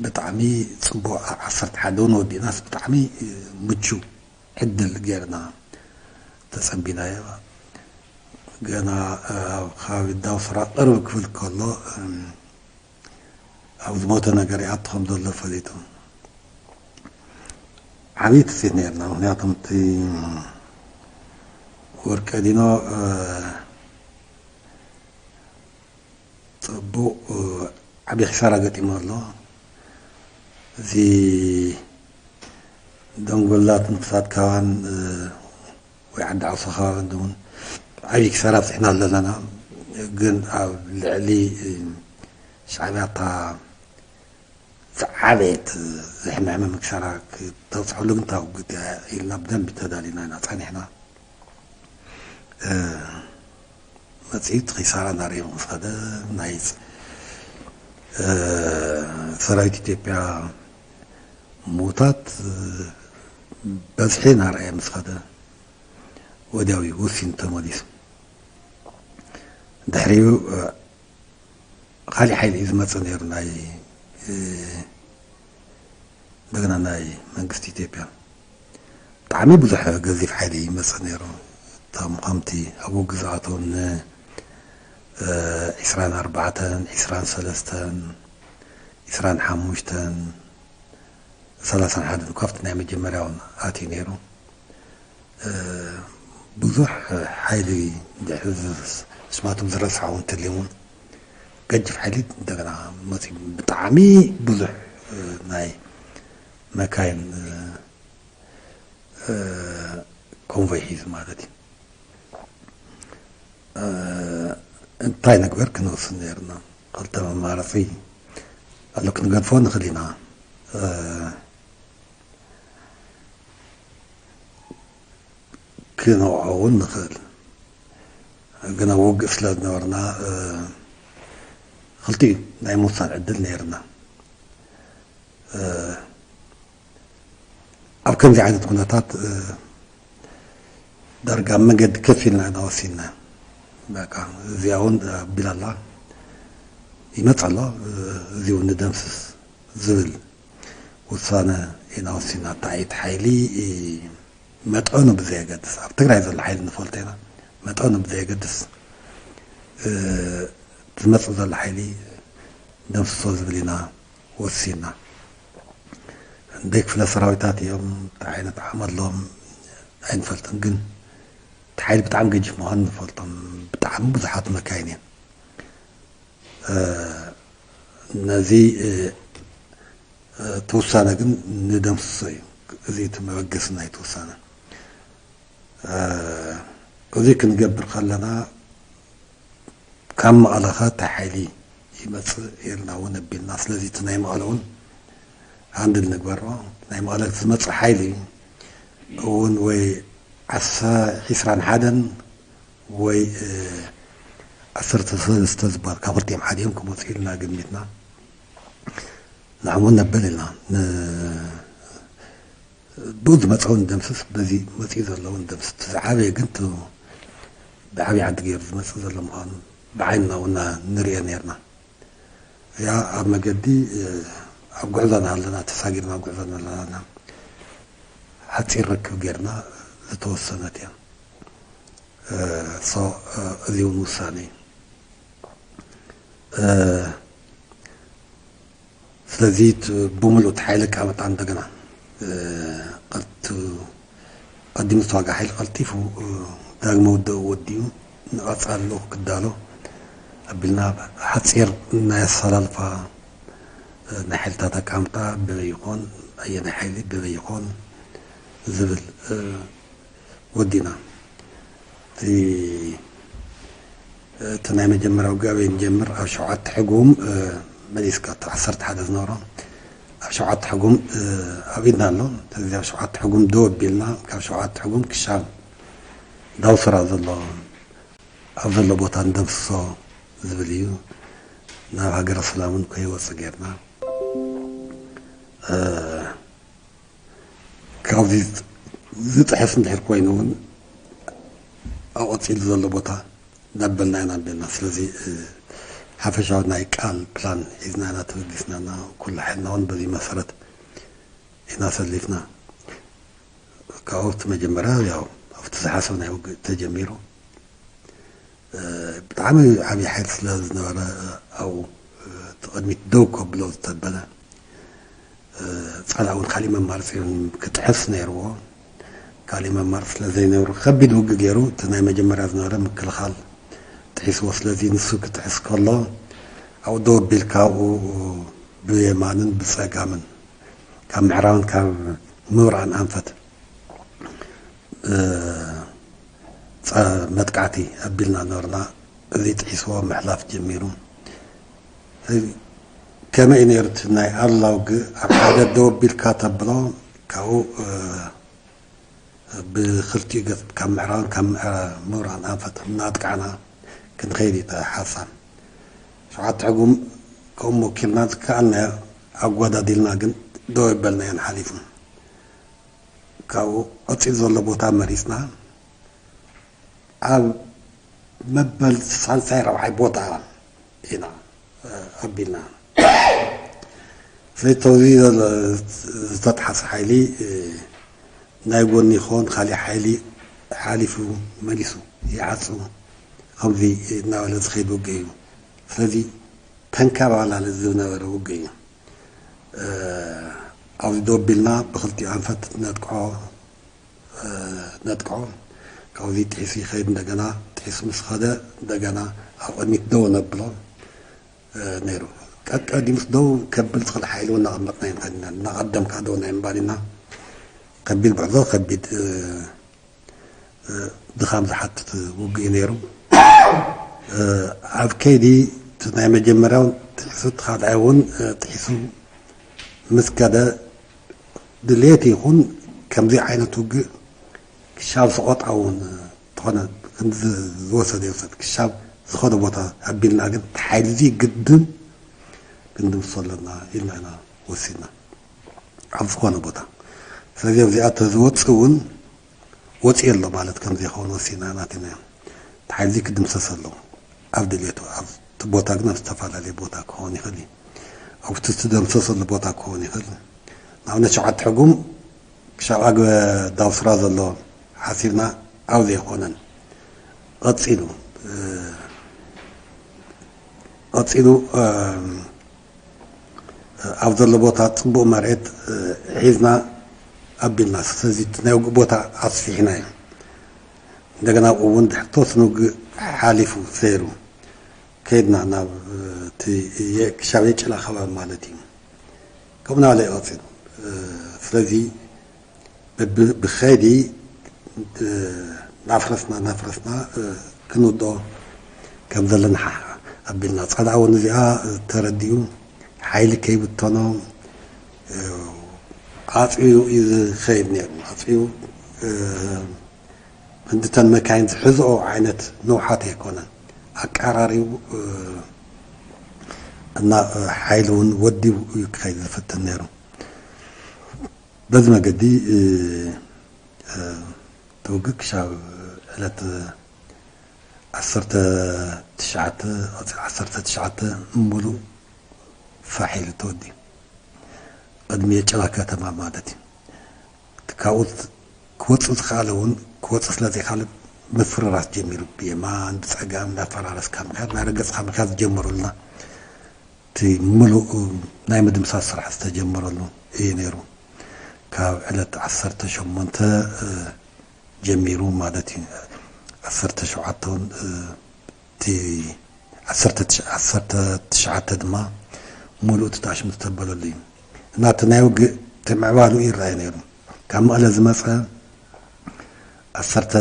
ብጣዕሚ ፅቡቕ ዓሰርተ ሓደ እውን ወዲእናስ ብጣዕሚ ምቹ ዕድል ገይርና ተፀቢናዮ። ገና ኣብ ከባቢ ዳውስራ ቅርብ ክብል ከሎ ኣብ ዝሞተ ነገር ይኣቱ ከም ዘሎ ፈሊጡ። ዓብዪ ትፅቢት ነርና። ምክንያቱም እቲ ወርቀዲኖ ፅቡቕ ዓብዪ ኪሳራ ገጢሙ ኣሎ። እዚ ደንጎላት ንክሳት ካባን ወይ ዓዲ ዓውሳ ከባቢ እውን ዓብዪ ክሳራ ኣብፅሕና ኣለና። ግን ኣብ ልዕሊ ሻዕብያ እታ ዝዓበየት ዘሕመሕመ ክሳራ ክተብፅሐሉ ግን ታውግድ ኢልና ብደንብ ተዳሊና ኢና ፀኒሕና። መፅኢት ኪሳራ እናርአየ ምስ ኸደ ናይ ሰራዊት ኢትዮጵያ ምዉታት በዝሒ እናርኣየ ምስ ኸደ ወዲያው እዩ ወሲኑ ተመሊሱ። ድሕሪኡ ካሊእ ሓይሊ እዩ ዝመፅእ ነይሩ፣ ናይ እንደገና ናይ መንግስቲ ኢትዮጵያ ብጣዕሚ ብዙሕ ገዚፍ ሓይሊ ይመፅእ ነይሩ። እቶም ከምቲ ኣብኡ ግዝኣቶም ን ዒስራን ኣርባዕተን ዒስራን ሰለስተን ዒስራን ሓሙሽተን ሰላሳን ሓደን ካብቲ ናይ መጀመርያውን ኣትዩ ነይሩ። ብዙሕ ሓይሊ ድሕሪ ስማቶም ዝረስዓ እውን ተልዮም እውን ገጅፍ ሓይሊ እንደገና መፂኡ ብጣዕሚ ብዙሕ ናይ መካይን ኮንቮይ ሒዙ ማለት እዩ። እንታይ ንግበር ክንወስን ነይርና? ክልተ መማረፂ ኣሎ። ክንገድፎ ንኽእል ኢና። ክነውዖ እውን ንኽእል። ግን ኣብ ውግእ ስለ ዝነበርና ክልቲኡ ናይ ምውሳን ዕድል ነይርና። ኣብ ከምዚ ዓይነት ኩነታት ዳርጋ ኣብ መገዲ ከፍ ኢልና ኢና ወሲንና። በቃ እዚኣ እውን ኣቢላ ኣላ፣ ይመፅ ኣሎ፣ እዚ እውን ንደምስስ ዝብል ውሳነ ኢና ወሲንና። እንታይ እቲ ሓይሊ መጠኑ ብዘየገድስ፣ ኣብ ትግራይ ዘሎ ሓይሊ ንፈልጦ ኢና። መጠኑ ብዘየገድስ ዝመፅእ ዘሎ ሓይሊ ደምስሶ ዝብል ኢና ወሲንና። ክንደይ ክፍለ ሰራዊታት እዮም፣ እንታይ ዓይነት ዓቕሚ ኣለዎም ኣይንፈልጥን፣ ግን እቲ ሓይሊ ብጣዕሚ ገጂፍ ምዃኑ ንፈልጦም። ብጣዕሚ ብዙሓት መካይን እየን። ነዚ እቲ ውሳነ ግን ንደምስሶ እዩ። እዚ እቲ መበገሲ ናይቲ ውሳነ። እዚ ክንገብር ከለና ካብ መቐለ ኸ እንታይ ሓይሊ ይመፅእ ኢልና እውን ኣቢልና። ስለዚ እቲ ናይ መቐለ እውን ሃንድል ንግበሮ። ናይ መቐለ ዝመፅእ ሓይሊ እውን ወይ ዓሰርተ ዒስራን ሓደን ወይ ዓሰርተ ሰለስተ ዝበሃል ካብ ክልቲኦም ሓደ እዮም ክመፁ ኢልና ገሚትና። ንዕኡ እውን ነብል ኢልና። ብኡ ዝመፀ እውን ደምስስ፣ በዚ መፂኡ ዘሎ እውን ደምስስ። እቲ ዝዓበየ ግን እቲ ብዓብዪ ዓዲ ገይሩ ዝመፅእ ዘሎ ምዃኑ ብዓይንና እውን ንሪኦ ነይርና። እዚኣ ኣብ መገዲ ኣብ ጉዕዞ እናሃለና፣ ተሳጊርና ኣብ ጉዕዞ እናሃለና ሓፂር ርክብ ጌርና ዝተወሰነት እያ። ሶ እዚ እውን ውሳነ እዩ። ስለዚ ብሙሉእ እቲ ሓይሊ ኣቀማምጣ እንደገና ቀልጢፉ፣ ቀዲሙ ዝተዋግኣ ሓይሊ ቀልጢፉ ዳግመ ውድእ ወዲኡ ንቐፃሊ ልኡኽ ክዳሎ ኣቢልና ሓፂር ናይ ኣሰላልፋ ናይ ሓይልታት ኣቀማምጣ በበይ ይኾን፣ ኣየናይ ሓይሊ በበይ ይኾን ዝብል ወዲና። እቲ እቲ ናይ መጀመርያ ውግእ ኣበይ ንጀምር? ኣብ ሸውዓተ ሕጉም መሊስካ፣ እቲ ዓሰርተ ሓደ ዝነበሮ ኣብ ሸውዓተ ሕጉም ኣብ ኢድና ኣሎ። ስለዚ ኣብ ሸውዓተ ሕጉም ደው ኣቢልና፣ ካብ ሸውዓተ ሕጉም ክሻብ ዳውስራ ዘሎ ኣብ ዘሎ ቦታ ንደምስሶ ዝብል እዩ። ናብ ሃገረ ሰላም እውን ከይወፅእ ጌርና። ካብዚ ዝጥሕስ እንድሕር ኮይኑ እውን ኣብ ቀፂሉ ዘሎ ቦታ እናበልና ኢና ኣቢልና። ስለዚ ሓፈሻዊ ናይ ቃል ፕላን ሒዝና ኢና ተበጊስና እና ኩሉ ሓይልና እውን በዚ መሰረት ኢና ሰሊፍና። ካብኡ እቲ መጀመርያ ያው ኣብቲ ዝሓሰብናዮ ውግእ ተጀሚሩ። ብጣዕሚ ዓብዪ ሓይሊ ስለ ዝነበረ ኣብኡ እቲ ቅድሚት ደው ከብሎ ዝተበለ ፃላ እውን ካሊእ መማርፂ ክጥሕስ ነይርዎ። ካሊእ መማርፂ ስለ ዘይነብሩ ከቢድ ውግእ ገይሩ እቲ ናይ መጀመርያ ዝነበረ ምክልኻል ጥሒስዎ። ስለዚ ንሱ ክጥሕስ ከሎ ኣብኡ ደው ኣቢልካ ኣብኡ ብየማንን ብፀጋምን ካብ ምዕራብን ካብ ምብራቕን ኣንፈት፣ እ፣ ጸ-፣ መጥቃዕቲ ኣቢልና ነበርና። እዚ ጥሒስዎ ምሕላፍ ጀሚሩ። ከመይ እዩ ነይሩ እቲ ናይ ኣሉላ ውግእ? ኣብ ሓደ ደው ኣቢልካ ተብሎ፣ ካብኡ፣ እ፣ ብኽልቲኡ ገጽ፣ ካብ ምዕራብን ካብ ምዕራ-፣ ምብራቕን ኣንፈት እናጥቃዕና ክንኸይድ እዩ እቲ ሓሳብ። ሸውዓተ ሕጉም ከምኡ ወኪልና ዝከኣልናዮ ኣጓዳዲልና ግን ደው የበልናዮን ሓሊፉ። ካብኡ ቀጺሉ ዘሎ ቦታ መሪጽና ኣብ መበል ሳልሳይ ራብዓይ ቦታ ኢና፣ እ፣ ኣቢልና። ስለዚ ተውዚ ዘሎ ዝተጥሓሰ ሓይሊ፣ እ፣ ናይ ጎኒ ይኸውን ካሊእ ሓይሊ ሓሊፉ መሊሱ ይዓጹ፣ ከምዚ እናበለ ዝኸይድ ውግእ እዩ። ስለዚ ተንከባላሊ ዝነበረ ውግእ እዩ። እ፣ ኣብዚ ደው ኣቢልና ብኽልቲኡ ኣንፈት ነጥቅዖ፣ እ፣ ነጥቅዖ። ካብዚ ጥሒሱ ይኸይድ፣ እንደገና ጥሒሱ ምስ ኸደ እንደገና ኣብ ቅድሚት ደው ነብሎ፣ እ፣ ነይሩ። ቀቀዲሙስ ደው ከብል ዝኽእል ሓይሊ እውን እናቐመጥና ኢና ከዲና፣ እናቐደምካ ደው ናይ ምባል ኢና። ከቢድ ጉዕዞ፣ ከቢድ፣ እ፣ እ፣ ድኻም ዝሓትት ውግእ እዩ ነይሩ። እ፣ ኣብ ከይዲ እቲ ናይ መጀመርያውን ጥሒሱ፣ እቲ ካልኣይ እውን፣ እ፣ ጥሒሱ ምስ ከደ፣ ድሌት ይኹን ከምዚ ዓይነት ውግእ ክሻብ ሰቆጣ እውን፣ እ፣ ዝኾነ ክንዲ ዝ-፣ ዝወሰደ ይውሰድ፣ ክሻብ ዝኾነ ቦታ ኣቢልና ግን እቲ ሓይሊ እዚ ግድን ክንድምስሶ ኣለና ኢልና ኢና ወሲድና፣ ኣብ ዝኾነ ቦታ። ስለዚ ኣብዚኣ ተዝወፅእ እውን ወፂኡ ኣሎ ማለት ከም ዘይኸውን ወሲድና ናቲና። እቲ ሓይሊ ክድምሰስ ኣለዎ ኣብ ድሌቱ። ኣብቲ ቦታ ግን ኣብ ዝተፈላለየ ቦታ ክኸውን ይኽእል እዩ። ኣብቲ ዝተደምሰሰሉ ቦታ ክኸውን ይኽእል። ንኣብነት ሸውዓተ ሕጉም ክሻብ ኣግበ ዳውስራ ዘሎ ሓሲብና ኣብ ዘይኮነን ቀፂሉ፣ እ፣ ቀፂሉ፣ እ፣ ኣብ ዘሎ ቦታ ፅቡቕ መሬት፣ እ፣ ሒዝና ኣቢልና። ስለዚ እቲ ናይ ውግእ ቦታ ኣስፊሕና እዩ። እንደገና ኣብኡ እውን ድሕሪ ተወሰነ ውግእ ሓሊፉ ሰይሩ ከይድና ናብ፣ እ፣ እቲ የ-፣ ክሻብ የጭላ ከባቢ ማለት እዩ። ከምኡ እናበለ ይቐፅል። እ፣ ስለዚ ብ-፣ ብኸይዲ፣ እ፣ እናፍረስና፣ እናፍረስና፣ እ፣ ክንውድኦ ከም ዘለና ሓ-፣ ኣቢልና። ጸላኢ እውን እዚኣ፣ እ፣ ተረዲኡ ሓይሊ ከይብተኖ፣ እ፣ ኣጽብዩ እዩ ዝኸይድ ነይሩ። ኣጽብዩ፣ እ፣ ክንድተን መካይን ዝሕዝኦ ዓይነት ንውሓት ኣይኮነን። ኣቀራሪቡ፣ እ፣ እና፣ እ፣ ሓይሊ እውን ወዲቡ እዩ ክኸይድ ዝፍትን ነይሩ። በዚ መገዲ፣ እ፣ እ፣ እቲ ውግእ ክሻብ ዕለት ዓሰርተ ትሽዓተ፣ ዓሰርተ ትሽዓተ ምሉእ ፋሕ ኢሉ ተወዲኡ። ቅድሚ የጭላ ከተማ ማለት እዩ። እቲ ካብኡ ክወፅእ ዝኸኣለ እውን ክወፅእ ስለ ዘይካለ ምፍርራስ ጀሚሩ። ብየማን ብፀጋም እናፈራረስካ ምክያድ፣ ናይ ረገፅካ ምክያድ ዝጀመሩልና። እቲ ምሉእ ናይ ምድምሳስ ስራሕ ዝተጀመረሉ እዩ ነይሩ። ካብ ዕለት ዓሰርተ ሸሞንተ፣ እ፣ ጀሚሩ ማለት እዩ። ዓሰርተ ሸውዓተ እውን፣ እ፣ እቲ ዓሰርተ ትሽ-፣ ዓሰርተ ትሽዓተ ድማ ምሉእ እቲ ተኣሽሙ ዝተበለሉ እዩ። እና እቲ ናይ ውግእ እቲ ምዕባሉ ይረኣይ ነይሩ። ካብ መቐለ ዝመፀ ዓሰርተ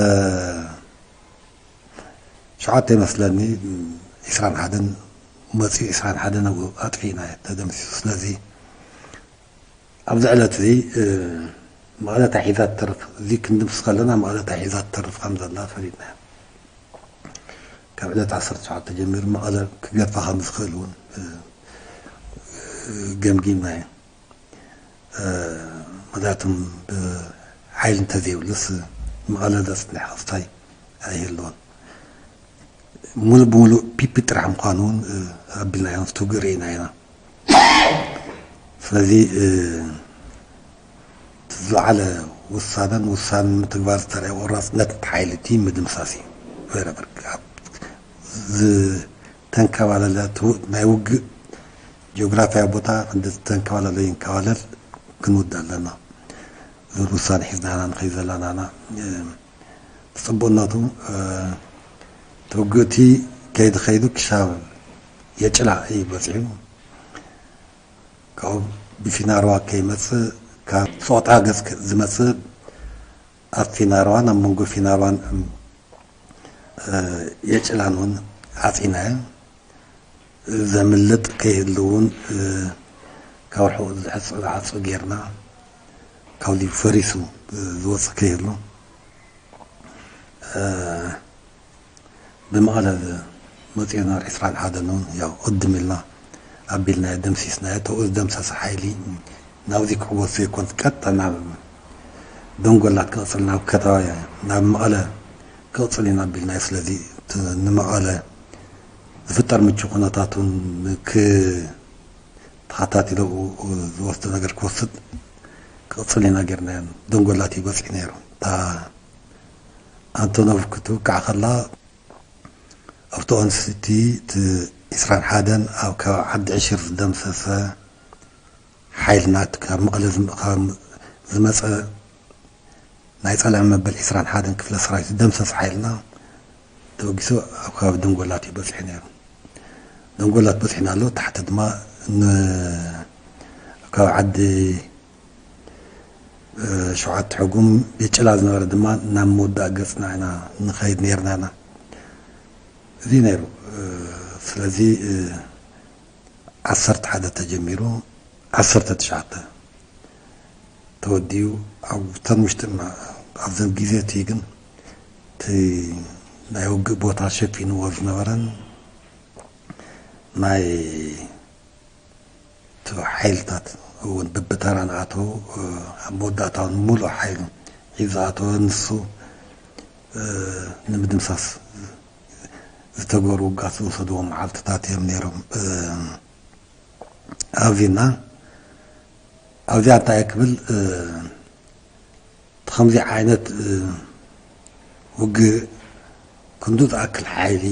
ሸውዓተ ይመስለኒ፣ ዒስራን ሓደን መፂኡ፣ ዒስራን ሓደን ኣብኡ ኣጥፊእና ተደምሲሱ። ስለዚ ኣብዚ ዕለት እዚ፣ እ፣ መቐለ እንታይ ሒዛ ትተርፍ፣ እዚ ክንድምስስ ከለና መቐለ እንታይ ሒዛ ትተርፍ ከም ዘላ ፈሊጥና። ካብ ዕለት ዓሰርተ ሸውዓተ ጀሚሩ መቐለ ክገድፋ ከም ዝኽእል እውን፣ እ፣ እ፣ ገምጊምና እዩ። እ፣ ምኽንያቱም ብሓይሊ እንተዘይብሉስ መቐለ ዘፅንሕ ክስታይ ኣይህልዎን። ሙሉእ ብሙሉእ ፒፒ ጥራሕ ምዃኑ እውን፣ እ፣ ኣቢልና ኢና፣ እቲ ውግእ ርኢና ኢና። ስለዚ፣ እ፣ እቲ ዝለዓለ ውሳነን ውሳነ ንምትግባር ዝተረኣየ ቆራፅነት ሓይሊ እቲ ምድምሳስ እዩ። Wherever፣ ኣብ ዝተንከባለለ እቲ ው-፣ ናይ ውግእ ጂኦግራፍያዊ ቦታ ክንዲ ዝተንከባለለ ይንከባለል፣ ክንውድእ ኣለና ዝብል ውሳነ ሒዝና ኢና ንኸይድ ዘለና ኢና። እ፣ ብፅቡቕነቱ፣ እ፣ እቲ ውግእ እቲ ከይዱ ከይዱ ክሻብ የጭላ እዩ በፂሑ። ካብኡ ብፊናርዋ ከይመጽእ ካብ ሶጣ ገጽ ዝመጽእ ኣብ ፊናርዋን ኣብ መንጎ ፊናርዋን የጭላን እውን ዓጺናዮ። ዘምልጥ ከይህሉ እውን ካብ ርሑቕ ዝሕጽብ ዓጹ ጌርና ካብዚ ፈሪሱ ዝወጽእ ከይህሉ ብመቐለ መፂኡ ነበር ዕስራን ሓደን እውን ያው ቅድም ኢልና ኣቢልና ደምሲስናዮ። ተኡ ዝደምሰሰ ሓይሊ ናብዚ ክዕወት ዘይኮን ቀጥታ ናብ ደንጎላት ክቕፅል ናብ ከተማ ናብ መቐለ ክቕፅል ኢና ኣቢልናዮ። ስለዚ እቲ ንመቐለ ዝፍጠር ምቹ ኩነታት እውን ክ ተኸታቲሎ ዝወስዶ ነገር ክወስድ ክቕፅል ኢና ጌርናዮ። ደንጎላት እዩ በፂሑ ነይሩ። እታ ኣንቶኖቭ ክትውቃዕ ከላ ኣብቲ ኦንስቲ እቲ ዕስራን ሓደን ኣብ ከባቢ ዓዲ ዕሽር ዝደምሰሰ ሓይልና እቲ ካብ መቐለ ዝመፀ ናይ ጸላኢ መበል ዕስራን ሓደን ክፍለ ሰራዊት ዝደምሰሰ ሓይልና ተበጊሱ ኣብ ከባቢ ደንጎላት እዩ በጺሑ ነይሩ። ደንጎላት በጺሕና ኣሎ። ታሕቲ ድማ ን-፣ ኣብ ከባቢ ዓዲ ሸውዓተ ሕጉም የጭላ ዝነበረ ድማ ናብ ምውዳእ ገጽና ኢና ንኸይድ ነይርና ኢና። እዚ ነይሩ። ስለዚ ዓሰርተ ሓደ ተጀሚሩ ዓሰርተ ትሽዓተ ተወዲኡ። ኣብተን ውሽጢ ኣብዘን ግዜ እቲ ግን እቲ ናይ ውግእ ቦታ ሸፊንዎ ዝነበረን ናይ እቲ ሓይልታት እውን ብብተራ ንኣተው ኣብ መወዳእታ እውን ሙሉእ ሓይሉ ሒዙ ኣተወ። ንሱ ንምድምሳስ ዝተገበሩ ውጋት ዝወሰድዎም መዓልትታት እዮም ነይሮም። ኣብዚና ኣብዚኣ እንታይ እየ ክብል እቲ ከምዚ ዓይነት ውግእ ክንዱ ዝኣክል ሓይሊ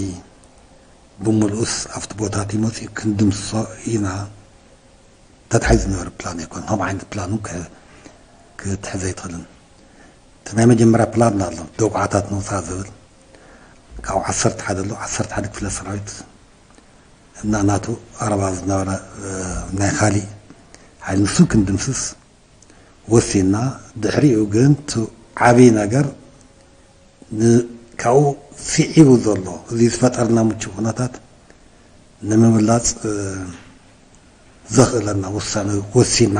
ብምልኡስ ኣብቲ ቦታ እቲ መፂኡ ክንድምስሶ ኢና ተታሒዙ ዝነበረ ፕላን ኣይኮን። ከምኡ ዓይነት ፕላን እውን ክትሕዘ ኣይትኽእልን። እቲ ናይ መጀመርያ ፕላን ኣሎ ደጉዓታት ንውፃእ ዝብል ካብ ዓሰርተ ሓደ ኣሎ ዓሰርተ ሓደ ክፍለ ሰራዊት እና ናቱ ኣረባ ዝነበረ ናይ ካሊእ ሓይሊ ንሱ ክንድምስስ ወሲና። ድሕሪኡ ግን እቲ ዓብዪ ነገር ካብኡ ስዒቡ ዘሎ እዚ ዝፈጠርና ምቹ ኩነታት ንምምላፅ ዘኽእለና ውሳነ ወሲና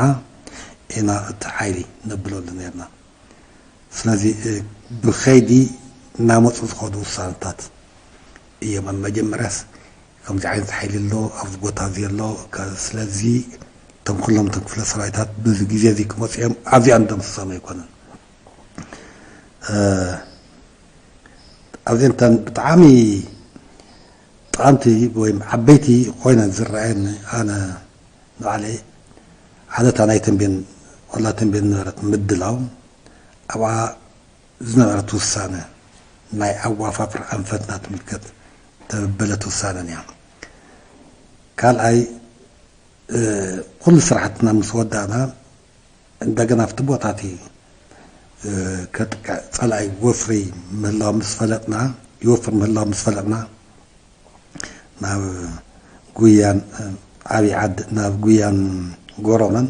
ኢና እቲ ሓይሊ ነብለሉ ነርና። ስለዚ ብኸይዲ እናመፁ ዝኸዱ ውሳነታት እዮም። ኣብ መጀመርያስ ከምዚ ዓይነት ሓይሊ ኣሎ ኣብዚ ቦታ እዚ ኣሎ። ስለዚ እቶም ኩሎም እቶም ክፍለ ሰራዊታት በዚ ግዜ እዚ ክመፁ እዮም። ኣብዚኣ ንደምስሶም ኣይኮነን። ኣብዚ እንተን ብጣዕሚ ጠቐምቲ ወይ ዓበይቲ ኮይነን ዝረኣየኒ ኣነ ንባዕለይ ሓደታ ናይ ተንቤን ዋላ ተንቤን ዝነበረት ምድላው ኣብኣ ዝነበረት ውሳነ ናይ ኣዋፋፍር ኣንፈትና ትምልከት ተበበለት ውሳነን እያ። ካልኣይ ኩሉ ስራሕትና ምስ ወዳእና እንደገና ኣብቲ ቦታ እቲ ከጥቅዕ ጸላኢ ወፍሪ ምህላው ምስ ፈለጥና ይወፍር ምህላው ምስ ፈለጥና ናብ ጉያን ዓብዪ ዓዲ ናብ ጉያን ጎሮመን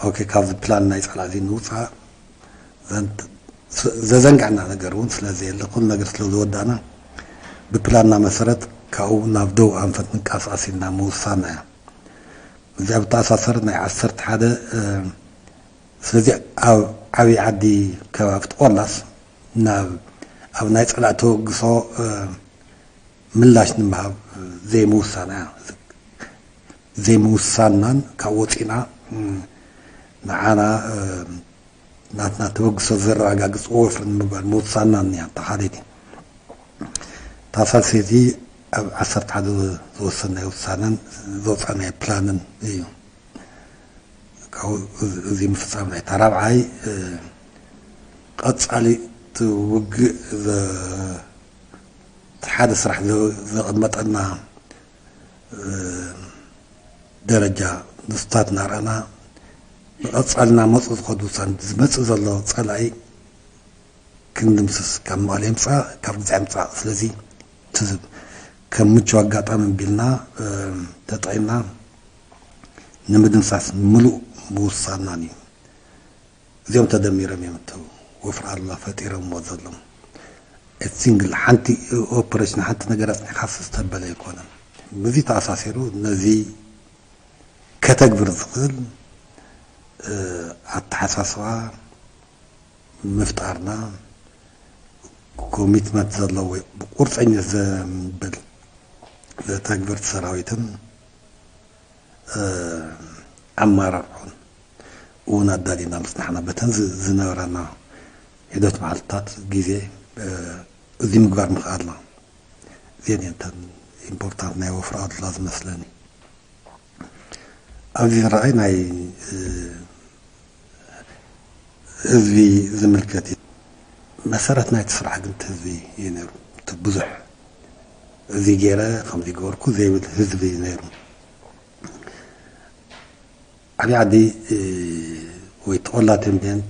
ኦኬ ካብዚ ፕላን ናይ ጸላኢ እዚ ንውጻእ ዘዘንጋዕና ነገር እውን ስለ ዘየለ ኩሉ ነገር ስለ ዝወዳእና ብፕላንና መሰረት ካብኡ ናብ ደቡብ ኣንፈት ንንቀሳቐስ ኢልና ምውሳና እያ። እዚኣ ብተኣሳሰር ናይ ዓሰርተ ሓደ ስለዚ ኣብ ዓብዪ ዓዲ ከባቢ ጥቆላስ ናብ ኣብ ናይ ጸላኢ ተወግሶ ምላሽ ንምሃብ ዘይምውሳና እያ። ዘይምውሳናን ካብ ወፂና ንዓና ናትና ተበግሶ ዘረጋግፅ ወፍሪ ንምግባር ምውሳናን እያ ተሓደቲ። እታ ሳልሰይቲ ኣብ ዓሰርተ ሓደ ዝወሰናይ ውሳነን ዘውፃናይ ፕላንን እዩ። ካብኡ እዚ ምፍፃም ናይ እታ ራብዓይ ቀፃሊ እቲ ውግእ እቲ ሓደ ስራሕ ዘቐመጠና ደረጃ ንስታት እናረኣና ንቐፃልና መፁ ዝኸዱ ዝመፅእ ዘሎ ፀላኢ ክንድምስስ ካብ መቐለ ይምፃእ ካብ ግዛዕ ይምፃእ ስለዚ ትዝብ ከም ምቹ ኣጋጣሚ ቢልና ተጠቂምና ንምድምሳስ ምሉእ ምውሳናን እዩ። እዚኦም ተደሚሮም እዮም እቲ ወፍሪ ኣሉላ ፈጢሮምዎ ዘለዉ። እቲ ሲንግል ሓንቲ ኦፕሬሽን ሓንቲ ነገር ኣጽኒዕካ ዝተበለ ኣይኮነን። ምስዚ ተኣሳሲሩ ነዚ ከተግብር ዝኽእል ኣተሓሳስባ ምፍጣርና፣ ኮሚትመንት ዘለዎ ብቁርፀኝነት ዘንብል ዘተግብር ሰራዊትን ኣማራርዖን እውን ኣዳሊና ምስ ንሕና በተን ዝነበረና ሒደት መዓልትታት ግዜ እዚ ምግባር ምኽኣልና እዚአን እየን እተን ኢምፖርታንት ናይ ወፍሪ ኣሉላ ዝመስለኒ። ኣብዚ ዝረኣይ ናይ ህዝቢ ዝምልከት እዩ። መሰረት ናይቲ ስራሕ ግን ህዝቢ እዩ ነይሩ። እቲ ብዙሕ እዚ ገይረ ከምዚ ገበርኩ ዘይብል ህዝቢ እዩ ነይሩ። ዓብዪ ዓዲ ወይ ተቆላ ተንቤን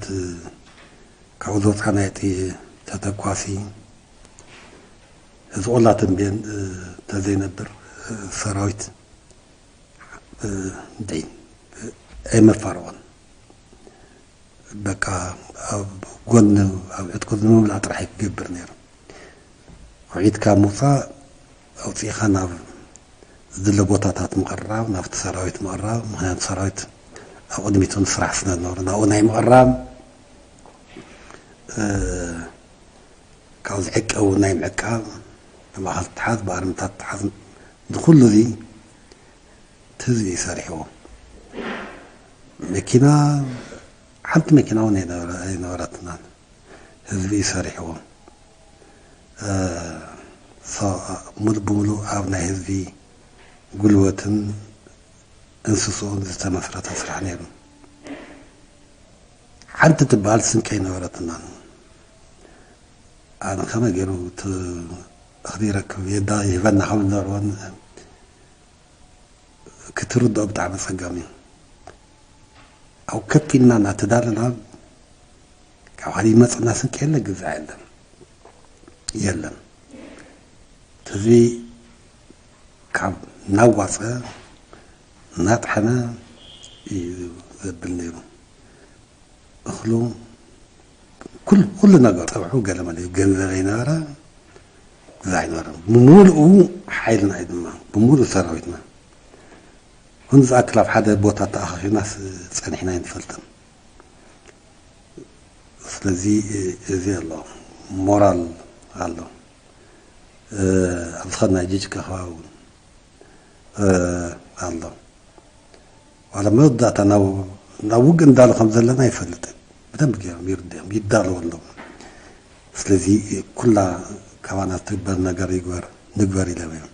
ካብኡ ዝወፅኣ ናይ ጥይት ተተኳሲ እዚ ቆላ ተንቤን ተዘይነብር ሰራዊት እንታይ ኣይመፋረቖን። በቃ ኣብ ጎኒ ኣብ ዕጥቁ ንምምላእ ጥራሕ ክገብር ነይሩ። ውዒትካ ምውፃእ ኣውፂእኻ ናብ ዝድለ ቦታታት ምቕራብ፣ ናብቲ ሰራዊት ምቕራብ። ምክንያቱ ሰራዊት ኣብ ቅድሚቱ ንስራሕ ስለ ዝነበረ ናብኡ ናይ ምቕራብ ካብ ዝዕቀቡ ናይ ምዕቃብ፣ ብማእኸል ትሓዝ ብኣርምታት ትሓዝ ንኩሉ እዚ ህዝቢ እዩ ሰሪሕዎ። መኪና ሓንቲ መኪና እውን ኣይነበረትናን፣ ህዝቢ እዩ ሰሪሕዎ። ሙሉእ ብሙሉእ ኣብ ናይ ህዝቢ ጉልበትን እንስስኡን ዝተመስረተ ስራሕ ነይሩ። ሓንቲ ትበሃል ስንቂ ኣይነበረትናን። ኣነ ከመይ ገይሩ እቲ እኽሊ ይረክብ የዳ ይህበና ከም ዝነበርዎን ክትርድኦ ብጣዕሚ ጸጋም እዩ። ኣብ ከፊልና እናተዳለና ካብ ሓደ ይመጽና ስንቂ የለ ግዛዕ የለን የለን። እዚ ካብ እናዋፀ እናጥሐነ እዩ ዘብል ነይሩ። እኽሉ ኩሉ ነገሩ ፀብሑ ገለ መለ ገንዘብ ኣይነበረ ግዛ ኣይነበረ ብምሉኡ ሓይልና እዩ ድማ ብምሉኡ ሰራዊትና። ክንዚ ዝኣክል ኣብ ሓደ ቦታ ተኣኻኺብናስ ፀኒሕና ኣይንፈልጥን። ስለዚ እዚ ኣሎ ሞራል ኣሎ ኣብ ዝኸድና ጅጅጋ ከባቢ እውን ኣሎ። ዋላ መወዳእታ ናብ ውግእ እንዳሉ ከም ዘለና ኣይፈልጥን። ብደንብ ገይሮም ይርድኦም ይዳለዉ ኣለዉ። ስለዚ ኩላ ካባና ትግበር ነገር ይግበር ንግበር ኢሎም እዮም።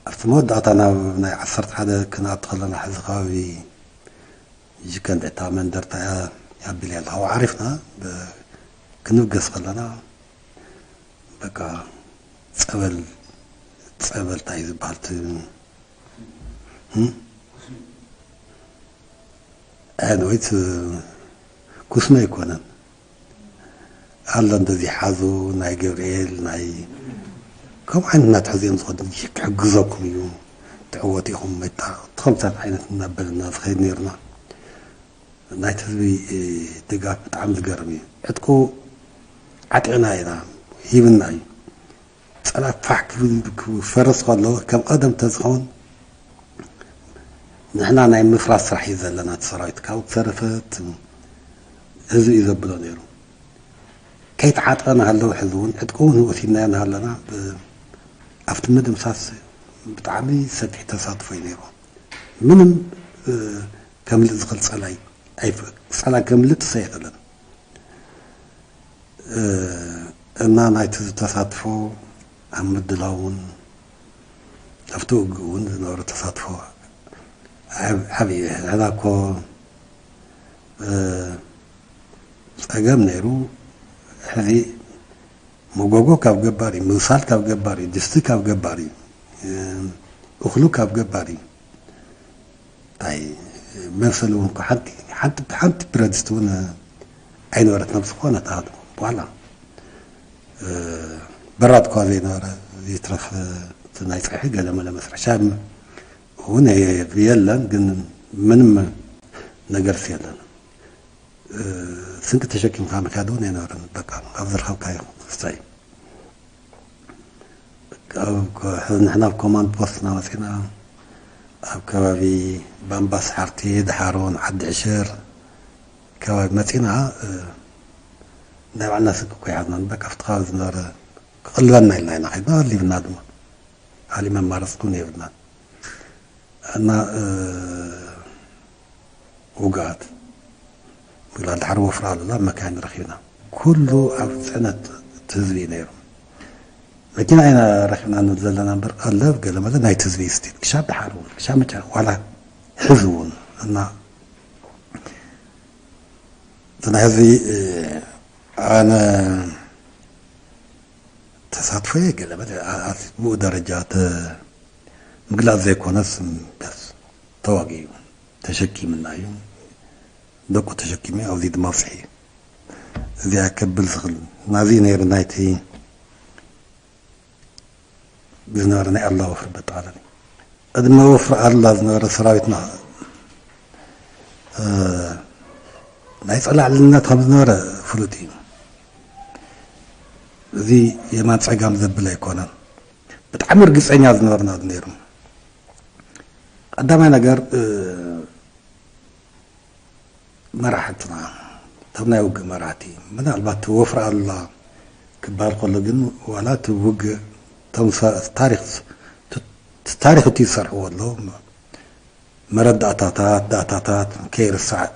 ኣብቲ መወዳእታ ናብ ናይ ዓሰርተ ሓደ ክንኣቱ ከለና ሕዚ ከባቢ ጅጅጋ እንድዒ እታ መንደርታ እያ ያቢል እያ ኣለኻ ኣብኡ ዓሪፍና ክንብገስ ከለና በቃ ጸበል ጸበል እንታይ እዩ ዝበሃል እቲ ኣንወይት ኩስመ ኣይኮነን ኣሎ እንደዚ ሓዙ ናይ ገብርኤል ናይ ከምኡ ዓይነት እናትሐዙ እዮም ዝኸዱ። ክሕግዘኩም እዩ ትዕወት ኢኹም መጣ ተኸምሳት ዓይነት እናበልና ዝኸይድ ነይርና። ናይቲ ህዝቢ ድጋፍ ብጣዕሚ ዝገርም እዩ። ዕጥቁ ዓጢቕና ኢና ሂብና እዩ። ፀላት ፋሕ ክብል ክፈርስ ከሎ ከም ቀደም ተዝኸውን ንሕና ናይ ምፍራስ ስራሕ እዩ ዘለና እቲ ሰራዊት ካብኡ ተረፈ ህዝቢ እዩ ዘብሎ ነይሩ። ከይተዓጠቐ ናሃለዉ ሕዚ እውን ዕጥቁ እውን ወሲድናዮ ናሃለና ኣብቲ ምድምሳስ ብጣዕሚ ሰፊሕ ተሳትፎ እዩ ነይሩ። ምንም ከምልጥ ዝኽእል ፀላይ ኣይፍእል። ፀላ ከምልጥ ሰይኽእልን እና ናይቲ ዝተሳትፎ ኣብ ምድላውን ኣብቲ ውግእ እውን ዝነበረ ተሳትፎ ዓብዪ ሕና እኮ ፀገም ነይሩ። ሕዚ መጎጎ ካብ ገባር እዩ፣ ምብሳል ካብ ገባር እዩ፣ ድስቲ ካብ ገባር እዩ፣ እኽሉ ካብ ገባር እዩ። እንታይ መብሰሊ እውን እኮ ሓንቲ ሓንቲ ሓንቲ ብረድስቲ እውን ኣይነበረትናን ዝኾነ ተሃሉ በኋላ በራድ እኳ ዘይነበረ ይትረፍ እቲ ናይ ፀብሒ ገለ መለ መስርሒ ሻሂ እውን የለን፣ ግን ምንም ነገርስ የለን። ስንቂ ተሸኪምካ ምካድ እውን ኣይነበረን። በቃ ኣብ ዝረኸብካዮ ክስታይ ንሕና ኣብ ኮማንድ ፖስትና መፂና ኣብ ከባቢ ባምባስ ሓርቲ፣ ድሓሮን ዓዲ ዕሽር ከባቢ መፂና። ናይ ባዕልና ስንቂ እኮ ይሓዝናን። በቃ ኣብቲ ከባቢ ዝነበረ ክቕልበና ኢልና ኢና ከድና፣ ኣሊብና ድማ። ካሊእ መማረፂ እውን የብልናን። እና ውግኣት ምግላል ድሓር ወፍራ ኣሉላ መካይን ረኺብና። ኩሉ ኣብ ፅዕነት እቲ ህዝቢ እዩ ነይሩ። መኪና ኢና ረኺብና ንብል ዘለና እምበር ቀለብ ገለ መለ ናይቲ ህዝቢ እዩ ስቲል ክሻብ ድሓር እውን ክሻብ መጨረ ዋላ ሕዚ እውን እና እቲ ናይ ህዝቢ ኣነ ተሳትፎ ገለ መለ ኣብኡ ደረጃ ምግላፅ ዘይኮነስ ተዋጊኡ ተሸኪምና እዩ። ደቁ ተሸኪሙ ኣብዚ ድማ ኣብፅሒ እዚኣ ከብል ዝኽእል ናዚ ነይሩ ናይቲ ዝነበረ ናይ ኣላ ወፍሪ በጠቓላሊ ቅድሚ ወፍሪ ኣላ ዝነበረ ሰራዊትና ናይ ፀላዕልነት ከም ዝነበረ ፍሉጥ እዩ። እዚ የማን ፀጋም ዘብል ኣይኮነን። ብጣዕሚ እርግፀኛ ዝነበርና ነይሩ። ቀዳማይ ነገር መራሕትና እቶም ናይ ውግእ መራሕቲ ምናልባት ወፍሪ ኣሉላ ክበሃል ከሎ ግን ዋላ እቲ ውግእ እቶም ታሪክ እቲ ታሪክ እቲ ዝሰርሕዎ ኣሎ መረዳእታታት ዳታታት ከይርሳዕ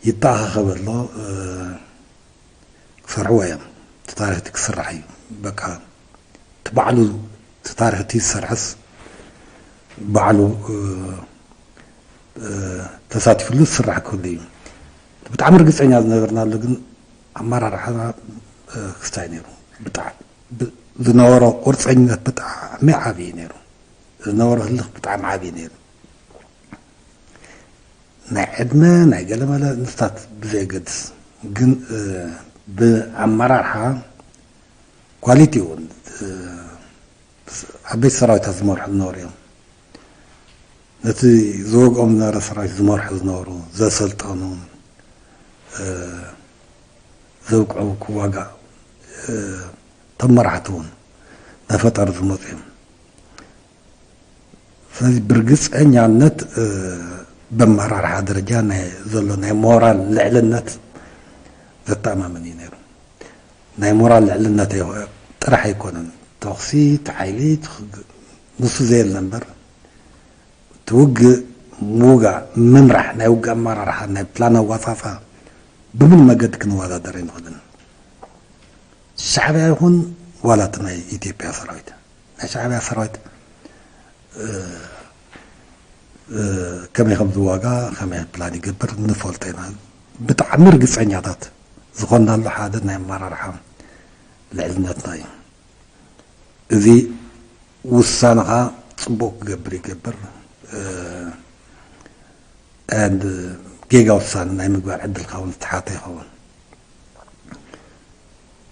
ይተኣኻኸበ ኣሎ። ክሰርሕዎ እዮም። እቲ ታሪክ እቲ ክስራሕ እዩ። በቃ እቲ ባዕሉ እቲ ታሪክ እቲ ዝሰርሐስ ባዕሉ ተሳቲፍሉ ዝስራሕ ክህሉ እዩ። ብጣዕሚ ርግፀኛ ዝነበርናሉ ግን ኣመራርሓና ክስታይ ነይሩ። ዝነበሮ ቁርፀኝነት ብጣዕሚ ዓብዪ ነይሩ። ዝነበሮ ህልኽ ብጣዕሚ ዓብዪ ነይሩ። ናይ ዕድመ ናይ ገለመለ ንስታት ብዘየገድስ ግን ብኣመራርሓ ኳሊቲ እውን ዓበይቲ ሰራዊታት ዝመርሑ ዝነበሩ እዮም። ነቲ ዝወግኦም ዝነበረ ሰራዊት ዝመርሑ ዝነበሩ ዘሰልጠኑ ዘብቅዑ ክዋጋእ እቶም መራሕቲ እውን እናፈጠሩ ዝመፁ እዮም። ስለዚ ብርግፀኛነት በመራርሓ ደረጃ ዘሎ ናይ ሞራል ልዕልነት ዘተኣማምን እዩ ነይሩ። ናይ ሞራል ልዕልነት ጥራሕ ኣይኮነን፣ ተኽሲ፣ ሓይሊ ንሱ ዘየለ እምበር እቲ ውግእ ምውጋእ ምምራሕ ናይ ውግእ ኣመራርሓ ናይ ፕላን ኣዋፃፃ ብምን መገዲ ክንወዳደር ኣይንኽእልን። ሻዕብያ ይኹን ዋላ እቲ ናይ ኢትዮጵያ ሰራዊት ናይ ሻዕብያ ሰራዊት ከመይ ከም ዝዋጋ ከመይ ፕላን ይገብር ንፈልጦ ኢና። ብጣዕሚ ርግፀኛታት ዝኾንናሉ ሓደ ናይ ኣመራርሓ ልዕልነትና እዩ። እዚ ውሳነኻ ፅቡቅ ክገብር ይገብር ጌጋ ውሳነ ናይ ምግባር ዕድልካ እውን ዝተሓተ ይኸውን።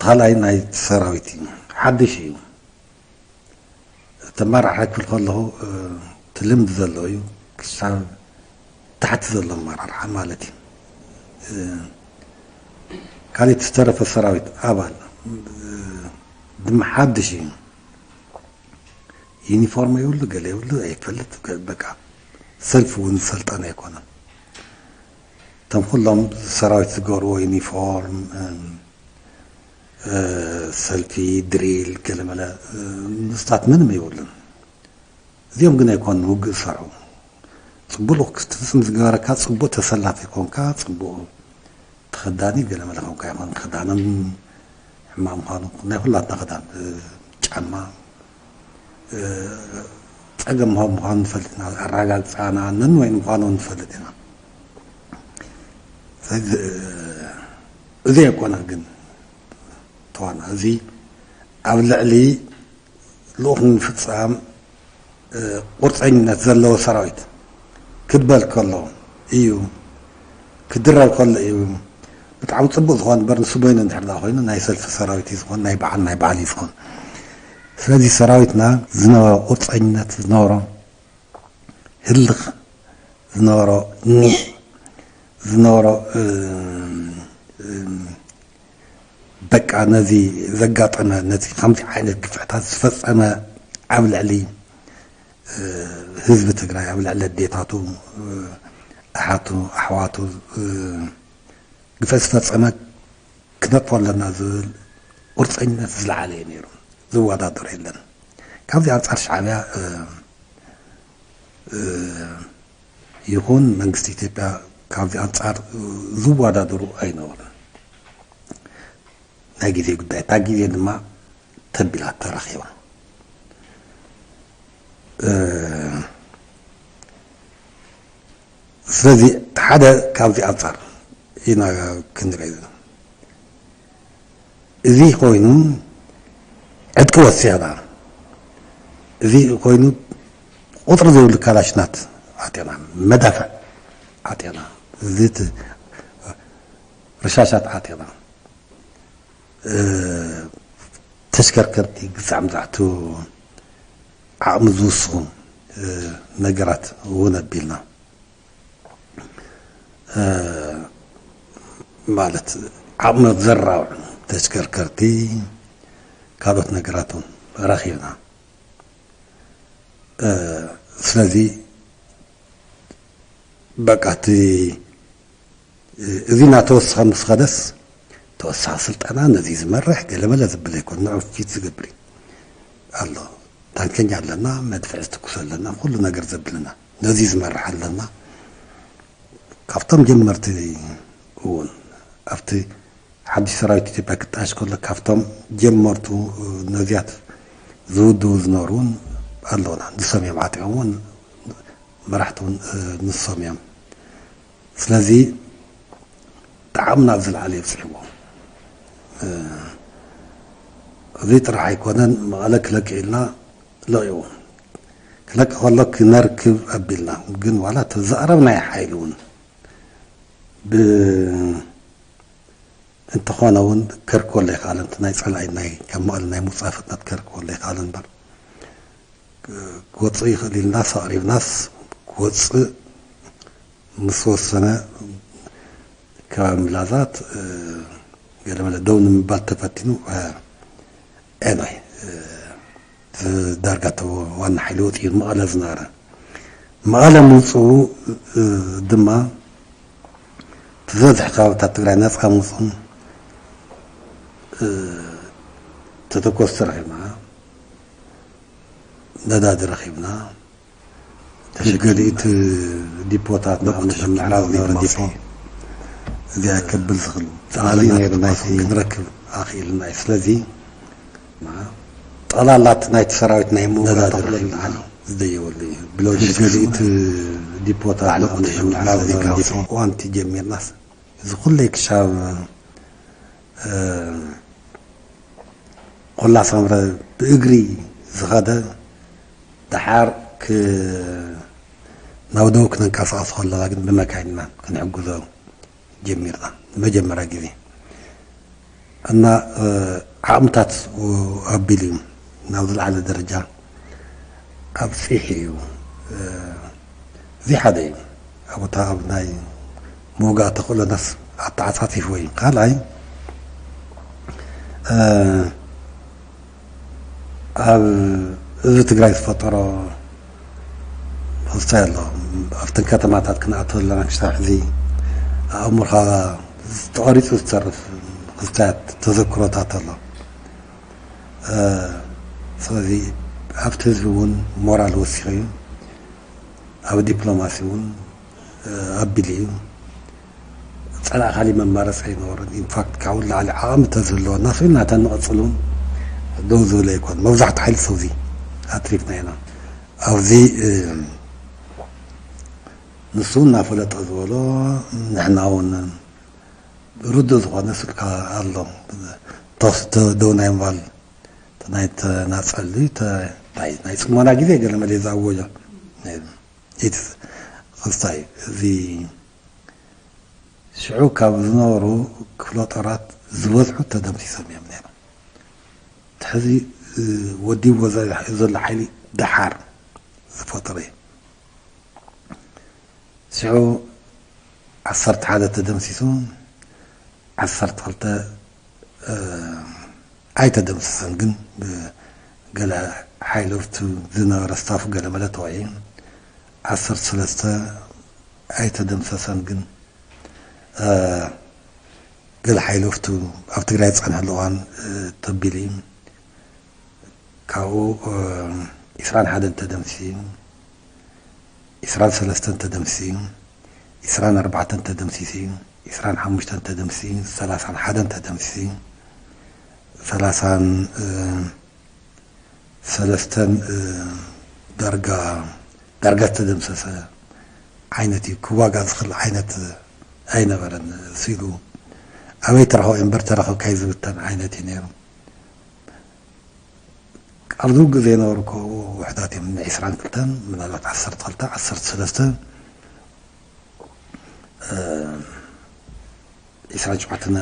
ካልኣይ ናይ ሰራዊት እዩ። ሓድሽ እዩ። እቲ ኣመራርሓ ክብል ከለኹ እቲ ልምዲ ዘለዎ እዩ ክሳብ ታሕቲ ዘሎ ኣመራርሓ ማለት እዩ። ካልእ ዝተረፈ ሰራዊት ኣባል ድማ ሓድሽ እዩ። ዩኒፎርም የብሉ ገለ የብሉ ኣይፈልጥ በቃ ሰልፊ እውን ዝሰልጠነ ኣይኮነን። እቶም ኩሎም ሰራዊት ዝገብርዎ ዩኒፎርም ሰልፊ ድሪል ገለመለ ንስታት ምንም የብሉን። እዚኦም ግን ኣይኮን ውግእ ዝሰርሑ። ፅቡቅ ክትፍፅም ዝገበረካ ፅቡቅ ተሰላፊ ኮንካ ፅቡቅ ተኸዳኒ ገለመለ ኮንካ ይኾን ክዳኖም ሕማቅ ምዃኑ ናይ ኩላትና ክዳን ጫማ ፀገም ምዃኑ ንፈልጥ ኢና። ኣረጋግፃና ነን ወይ ምዃኑ ንፈልጥ ኢና። እዚ ኣይኮነን ግን ተዋና እዚ ኣብ ልዕሊ ልኡኽ ንምፍፃም ቁርፀኝነት ዘለዎ ሰራዊት ክበል ከሎ እዩ፣ ክድረብ ከሎ እዩ ብጣዕሚ ፅቡቅ ዝኾን እምበር ንሱ በይኑ እንድሕር ዳ ኮይኑ ናይ ሰልፊ ሰራዊት እዩ ዝኾን ናይ በዓል ናይ በዓል እዩ ዝኾን። ስለዚ ሰራዊትና ዝነበሮ ቁርፀኝነት ዝነበሮ ህልኽ ዝነበሮ፣ ኒሕ ዝነበሮ፣ በቃ ነዚ ዘጋጠመ፣ ነዚ ከምዚ ዓይነት ግፍዕታት ዝፈጸመ ኣብ ልዕሊ ህዝቢ ትግራይ፣ ኣብ ልዕሊ ኣዴታቱ፣ ኣሓቱ፣ ኣሕዋቱ ግፍዒ ዝፈጸመ ክነጥፎ ኣለና ዝብል ቁርፀኝነት ዝለዓለ እዩ ነይሩ። ዝወዳደር የለን። ካብዚ ኣንጻር ሻዕብያ ይኹን መንግስቲ ኢትዮጵያ ካብዚ ኣንጻር ዝወዳደሩ ኣይነበሩን። ናይ ግዜ ጉዳይ፣ እታ ግዜ ድማ ተቢላ ተረኺባ። ስለዚ ሓደ ካብዚ ኣንጻር ኢና ክንርኢ። እዚ ኮይኑ ዕጥቂ ወሲኽና፣ እዚ ኮይኑ ቁፅሪ ዘይብሉ ካላሽናት ዓጢቕና፣ መዳፍዕ ዓጢቕና፣ እዚ ርሻሻት ዓጢቕና፣ ተሽከርከርቲ ግዛዕ ምዛዕቱ ዓቕሚ ዝውስኹ ነገራት እውን ኣቢልና፣ ማለት ዓቕሚ ዘራብዑ ተሽከርከርቲ፣ ካልኦት ነገራት እውን ረኺብና። ስለዚ በቃ እቲ እዚ እናተወሰኸ ምስ ኸደስ ተወሳኺ ስልጠና ነዚ ዝመርሕ ገለመለ ዝብል ኣይኮን፣ ንዑ ፊት ዝገብር እዩ ኣሎ። ታንከኛ ኣለና፣ መድፍዕ ዝትኩስ ኣለና፣ ኩሉ ነገር ዘብልና ነዚ ዝመርሕ ኣለና። ካብቶም ጀመርቲ እውን ኣብቲ ሓድሽ ሰራዊት ኢትዮጵያ ክጣሽ ከሎ ካብቶም ጀመርቱ ነዚያት ዝውድቡ ዝነበሩ እውን ኣለውና። ንሶም እዮም ዓጢቖም እውን መራሕቲ እውን ንሶም እዮም። ስለዚ ጣዕምና ኣብ ዝለዓለ የብፅሕዎ። እዚ ጥራሕ ኣይኮነን፣ መቐለ ክለቅ ኢልና ለቂዎ ክለቅ ከሎ ክነርክብ ኣቢልና ግን ዋላ ተዛረብናይ ሓይሊ እውን ብ እንተኾነ እውን ከርክበሉ ኣይከኣለን። እቲ ናይ ፀላኢ ናይ ካብ መቐለ ናይ ምውፃእ ፍጥነት ከርክበሉ ኣይከኣለን እምበር ክወፅእ ይኽእል ኢልናስ ኣቕሪብናስ ክወፅእ ምስ ወሰነ ከባቢ ምላዛት ገለመለ ደው ንምባል ተፈቲኑ። ኤንይ ዳርጋ እቲ ዋና ሓይሊ ወፂኡ መቐለ ዝነበረ። መቐለ ምውፅኡ ድማ እቲ ዝበዝሕ ከባብታት ትግራይ ነፃ ምውፅኡ ተተኮስቲ ረኺብና፣ ነዳዲ ረኺብና፣ ገሊኡ እቲ ዲፖታት ንኣብነት ምዕራብ ዝነበረ ዲፖ እዚኣ ከብል ዝኽእል ፃዕሪ ነይሩ ናይቲ ክንረክብ ኣኽኢልና እዩ። ስለዚ ጠቕላላ እቲ ናይቲ ሰራዊት ናይ ምውጋድ ተኽእሎ ዝደየበሉ እዩ። ብሎጂስቲክስ ገሊኡ እቲ ዲፖታት ንኣብነት ምዕራብ ዝነበረ ዲፖ እዋንቲ ጀሚርናስ እዚ ኩለይ ክሻብ ቆላ ሳምረ ብእግሪ ዝኸደ ደሓር ናብ ደቡብ ክነንቀሳቐስ ከለና ግን ብመካይንና ክንሕግዞ ጀሚርና ንመጀመርያ ግዜ እና ዓቕምታት ኣቢሉ እዩ ናብ ዝለዓለ ደረጃ ኣብፂሑ እዩ። እዚ ሓደ እዩ። ኣብታ ኣብ ናይ ምውጋእ ተኽእሎናስ ኣተዓፃፂፍዎ እዩ። ካልኣይ ኣብ ህዝቢ ትግራይ ዝፈጠሮ ክስታይ ኣሎ። ኣብተን ከተማታት ክንኣቱ ኣለና ክሳብ ሕዚ ኣእምሮኻ ተቐሪፁ ዝተርፍ ክስታያት ተዘክሮታት ኣሎ። ስለዚ ኣብቲ ህዝቢ እውን ሞራል ወሲኹ እዩ። ኣብ ዲፕሎማሲ እውን ኣቢሉ እዩ። ፀላእ ካሊእ መማረፂ ኣይነበሮን። ኢንፋክት ካብኡ ንላዕሊ ዓቕሚ ተዝህልወና ስኢልና እታ ንቐፅል እውን ደው ዝብል ኣይኮን። መብዛሕትኡ ሓይሊ ሰውዚ ኣትሪፍና ኢና። ኣብዚ ንሱ እናፈለጠ ዝበሎ ንሕና እውን ርዱእ ዝኾነ ስልካ ኣሎ። ተኽሲ ደው ናይ ምባል ናይ ተናፀሊ ናይ ፅሞና ግዜ ገለ መለ ዝኣወጆ ክስታይ እዚ ሽዑ ካብ ዝነበሩ ክፍለ ጦራት ዝበዝሑ ተደምሲሶም እዮም ነይሮም። ሕዚ ወዲዎ ዘሎ ሓይሊ ደሓር ዝፈጠረ እዩ። ሽዑ ዓሰርተ ሓደ ተደምሲሱ፣ ዓሰርተ ክልተ ኣይተደምሰሰን፣ ግን ብገለ ሓይሊ ኣብቲ ዝነበረ ስታፍ ገለ መለ ተወዒ። ዓሰርተ ሰለስተ ኣይተደምሰሰን፣ ግን ገለ ሓይሊ ኣብቲ ኣብ ትግራይ ዝፀንሐሉ እዋን ተቢሉ እዩ። ካብኡ ዒስራን ሓደን ተደምሲሱ እዩ። ዒስራን ሰለስተን ተደምሲሱ እዩ። ዒስራን ኣርባዕተን ተደምሲሱ እዩ። ዒስራን ሓሙሽተን ተደምሲሱ እዩ። ሰላሳን ሓደን ተደምሲሱ እዩ። ሰላሳን ሰለስተን ዳርጋ ዳርጋ ዝተደምሰሰ ዓይነት እዩ። ክዋጋእ ዝኽእል ዓይነት ኣይነበረን። ሲሉ ኣበይ ተረኸቡ እምበር ተረኸብካይ ዝብተን ዓይነት እዩ ነይሩ። ኣብዚ ግዜ ዝነበሩ እኮ ውሕዳት እዮም። ዒስራን ክልተን ምናልባት ዓሰርተ ክልተ ዓሰርተ ሰለስተ ዒስራን ሸውዓተን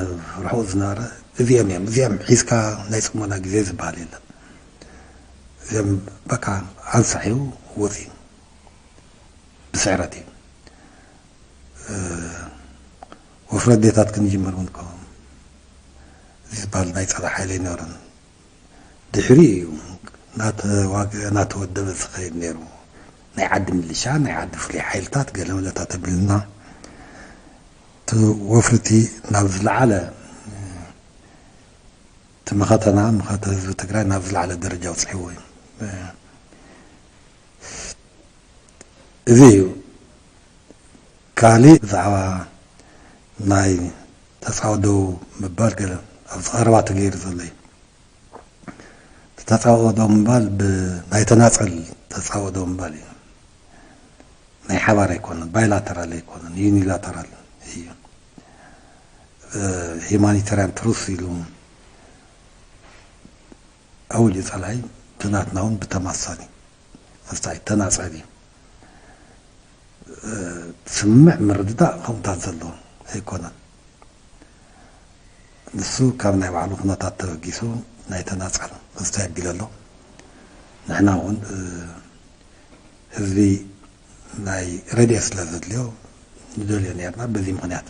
ርሑቕ ዝነበረ እዚኦም እዮም። እዚኦም ሒዝካ ናይ ጽሞና ግዜ ዝበሃል የለን። እዚኦም በቃ ኣንሳሕዩ ወፂኡ ብስዕረት እዩ። ወፍሪ ኣዴታት ክንጅምር እውን ከ እዚ ዝበሃል ናይ ጸረ ሓይሊ ኣይነበረን። ድሕሪ እዩ እናተዋግአ እናተወደበ ዝኸይድ ነይሩ። ናይ ዓዲ ምልሻ፣ ናይ ዓዲ ፍሉይ ሓይልታት ገለ መለታት ተብልና እቲ ወፍርቲ ናብ ዝለዓለ እቲ መኸተና መኸተ ህዝቢ ትግራይ ናብ ዝለዓለ ደረጃ ኣውፅዕዎ እዩ። እዚ እዩ። ካሊእ ብዛዕባ ናይ ተፃወደው ምባል ገለ ኣብዚ ቀረባ ተገይሩ ዘሎ እዩ። ተፃወደው ምባል ብናይ ተናፀል ተፃወደው ምባል እዩ። ናይ ሓባር ኣይኮነን፣ ባይላተራል ኣይኮነን፣ ዩኒላተራል እዩ። ሂማኒታሪያን ትሩስ ኢሉ ኣውጅ ጸላኢ ብናትና እውን ብተማሳሊ ክስታይ ተናጸሊ ስምዕ ምርድዳእ ከምኡታት ዘሎ ኣይኮነን። ንሱ ካብ ናይ ባዕሉ ኩነታት ተበጊሱ ናይ ተናጸል ክስታይ ኣቢሉ ኣሎ። ንሕና እውን ህዝቢ ናይ ረድኤት ስለ ዘድልዮ ንደልዮ ነርና። በዚ ምኽንያት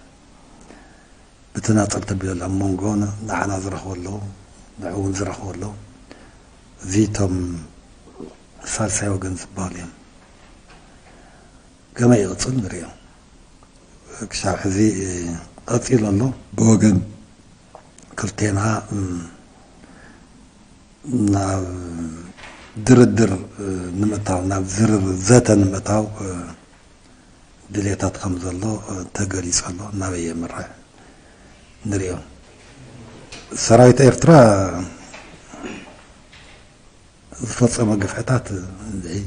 ብተናጸል ተቢሉ ኣሎ። ኣብ መንጎ ንዓና ዝረኽቡ ኣለዉ፣ ንዕኡ እውን ዝረኽቡ ኣለዉ። እዚ እቶም ሳልሳይ ወገን ዝበሃሉ እዮም። ከመይ ይቕጽል ንርእዮ። ክሳብ ሕዚ ቀጺሉ ኣሎ። ብወገን ክልቴና ናብ ድርድር ንምእታው፣ ናብ ዝርርብ ዘተ ንምእታው ድሌታት ከም ዘሎ ተገሊጹ ኣሎ። ናበይ የምርሕ ንርእዮ። ሰራዊት ኤርትራ ዝፈጸሞ ግፍዕታት እንድዒ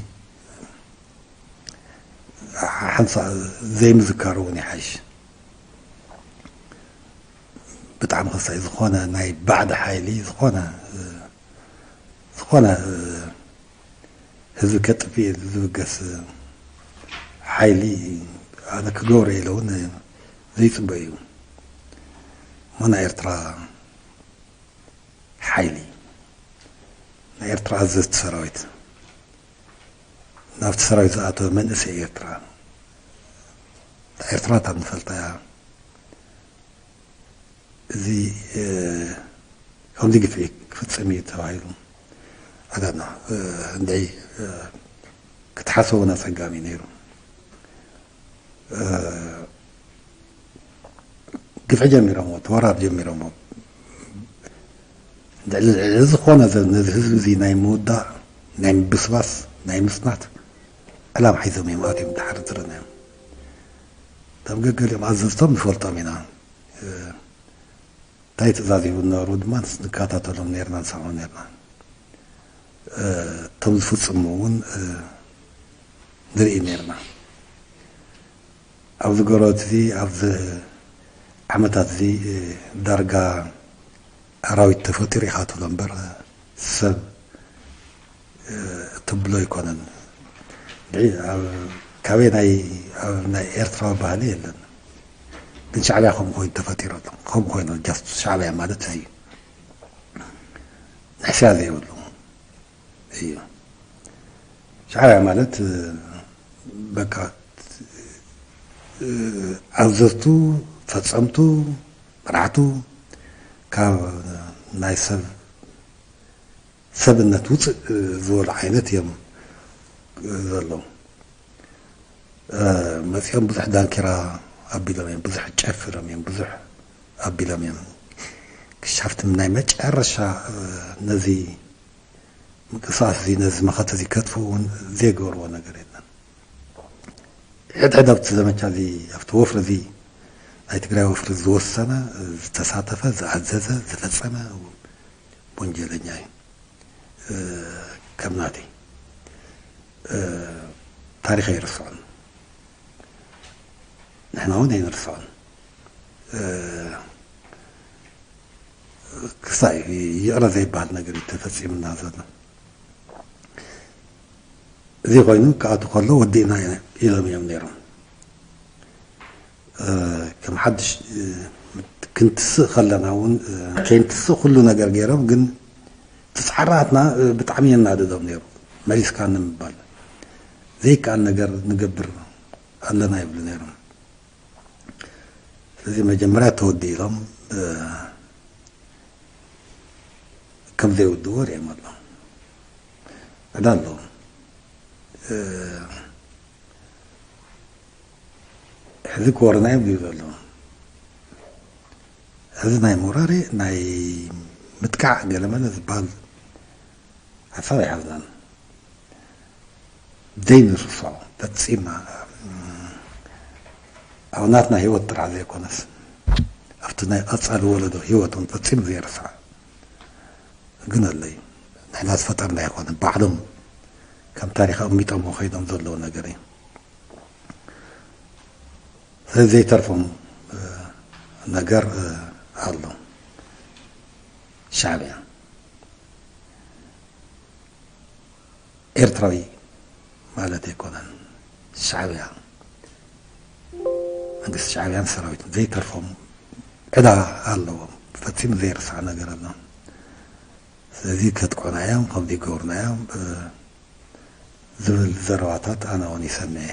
ሓንሳእ ዘይምዝካሩ እውን ይሓይሽ። ብጣዕሚ ከሳይ ዝኾነ ናይ ባዕዲ ሓይሊ ዝኾነ ዝኾነ ህዝቢ ከጥፍእ ዝብገስ ሓይሊ ኣነ ክገብሮ ኢለ እውን ዘይፅበ እዩ። እሞ ናይ ኤርትራ ሓይሊ፣ ናይ ኤርትራ ኣዘዝቲ ሰራዊት፣ ናብቲ ሰራዊት ዝኣተወ መንእሰይ ኤርትራ፣ እታ ኤርትራ እታ ንፈልጣ እያ። እዚ ከምዚ ግፍዒ ክፍጽም እዩ ተባሂሉ ኣጋና እንድዒ ክትሓስቦ እውን ኣጸጋሚ ነይሩ። ግፍዒ ጀሚሮሞ፣ እቲ ወራር ጀሚሮሞ፣ ልዕሊ ዝኾነ ነዚ ህዝቢ እዚ ናይ ምውዳእ፣ ናይ ምብስባስ፣ ናይ ምጽናት ዕላማ ሒዞም እዮም ኣትዮም ድሓር ዝረናዮም። እቶም ገገሊኦም ኣዘዝቶም ንፈልጦም ኢና። እንታይ ትእዛዝ ይህቡ ዝነበሩ ድማ ንከታተሎም ነርና፣ ንሰምዖም ነርና። እቶም ዝፍጽሙ እውን ንርኢ ነርና። ኣብዚ ጎረቤት እዚ ኣብዚ ዓመታት እዚ ዳርጋ ኣራዊት ተፈጢሩ ኢኻ ትብሎ እምበር ሰብ ትብሎ ኣይኮነን። እንድዒ ኣብ ካበይ ናይ ኣብ ናይ ኤርትራዊ ባህሊ የለን። ግን ሻዕብያ ከምኡ ኮይኑ ተፈጢሩ ኣሎ። ከምኡ ኮይኑ just ሻዕብያ ማለት እዚ እዩ። ንሕስያ ዘይብሉ እዩ። ሻዕብያ ማለት በቃ እ፣ ኣዘዝቱ፣ ፈጸምቱ፣ መራሕቱ ካብ ናይ ሰብ ሰብነት ውፅእ ዝበሉ ዓይነት እዮም ዘለዉ። መፂኦም ብዙሕ ዳንኪራ ኣቢሎም እዮም፣ ብዙሕ ጨፊሮም እዮም፣ ብዙሕ ኣቢሎም እዮም። ክሻፍቲ ናይ መጨረሻ ነዚ ምንቅስቃስ እዚ፣ ነዚ መኸተ እዚ ከጥፍኡ እውን ዘይገበርዎ ነገር የለን። ሕድሕድ ኣብቲ ዘመቻ እዚ፣ ኣብቲ ወፍሪ እዚ፣ ናይ ትግራይ ወፍሪ ዝወሰነ፣ ዝተሳተፈ፣ ዝኣዘዘ፣ ዝፈጸመ ወንጀለኛ እዩ። ከም ናተይ ታሪኽ ኣይርስዖን፣ ንሕና እውን ኣይንርስዖን። ክሳይ ይቕረ ዘይበሃል ነገር እዩ ተፈጺሙና ዘሎ። እዚ ኮይኑ ክኣቱ ከሎ ወዲእና ኢሎም እዮም ነይሮም። ከም ሓድሽ ክንትስእ ከለና እውን ከይንትስእ ኩሉ ነገር ገይሮም፣ ግን እቲ ጻዕራትና ብጣዕሚ የናድዶም ነይሩ። መሊስካ ንምባል ዘይከኣል ነገር ንገብር ኣለና ይብሉ ነይሮም። ስለዚ መጀመርያ ተወዲእ ኢሎም ከም ዘይውድዎ ርእዮም ኣለዉ። ዕዳ ኣለዎም። ሕዚ ክወርና እዮም ዝብሉ ዘለዉ። እዚ ናይ ምውራር፣ ናይ ምጥቃዕ ገለመለ ዝበሃል ሓሳብ ኣይሓዝናን። ዘይንርስዖ ፈጺምና፣ ኣብ ናትና ህይወት ጥራሕ ዘይኮነስ ኣብቲ ናይ ቀጻሊ ወለዶ ህይወት እውን ፈጺሙ ዘይርስዓ ግን ኣለዩ። ንሕና ዝፈጠርና ኣይኮነን፣ ባዕሎም ከም ታሪኽ ኣቕሚጦምዎ ከይዶም ዘለዉ ነገር እዩ። ስለዚ ዘይተርፎም ነገር ኣሎ። ሻዕብያ ኤርትራዊ ማለት ኣይኮነን። ሻዕብያ፣ መንግስቲ ሻዕብያን ሰራዊትን ዘይተርፎም ዕዳ ኣለዎም። ፈጺሙ ዘይርሳዕ ነገር ኣሎ። ስለዚ ከጥቅዑና እዮም፣ ከምዚ ይገብሩና እዮም ዝብል ዘረባታት ኣነ እውን ይሰምዕ እየ።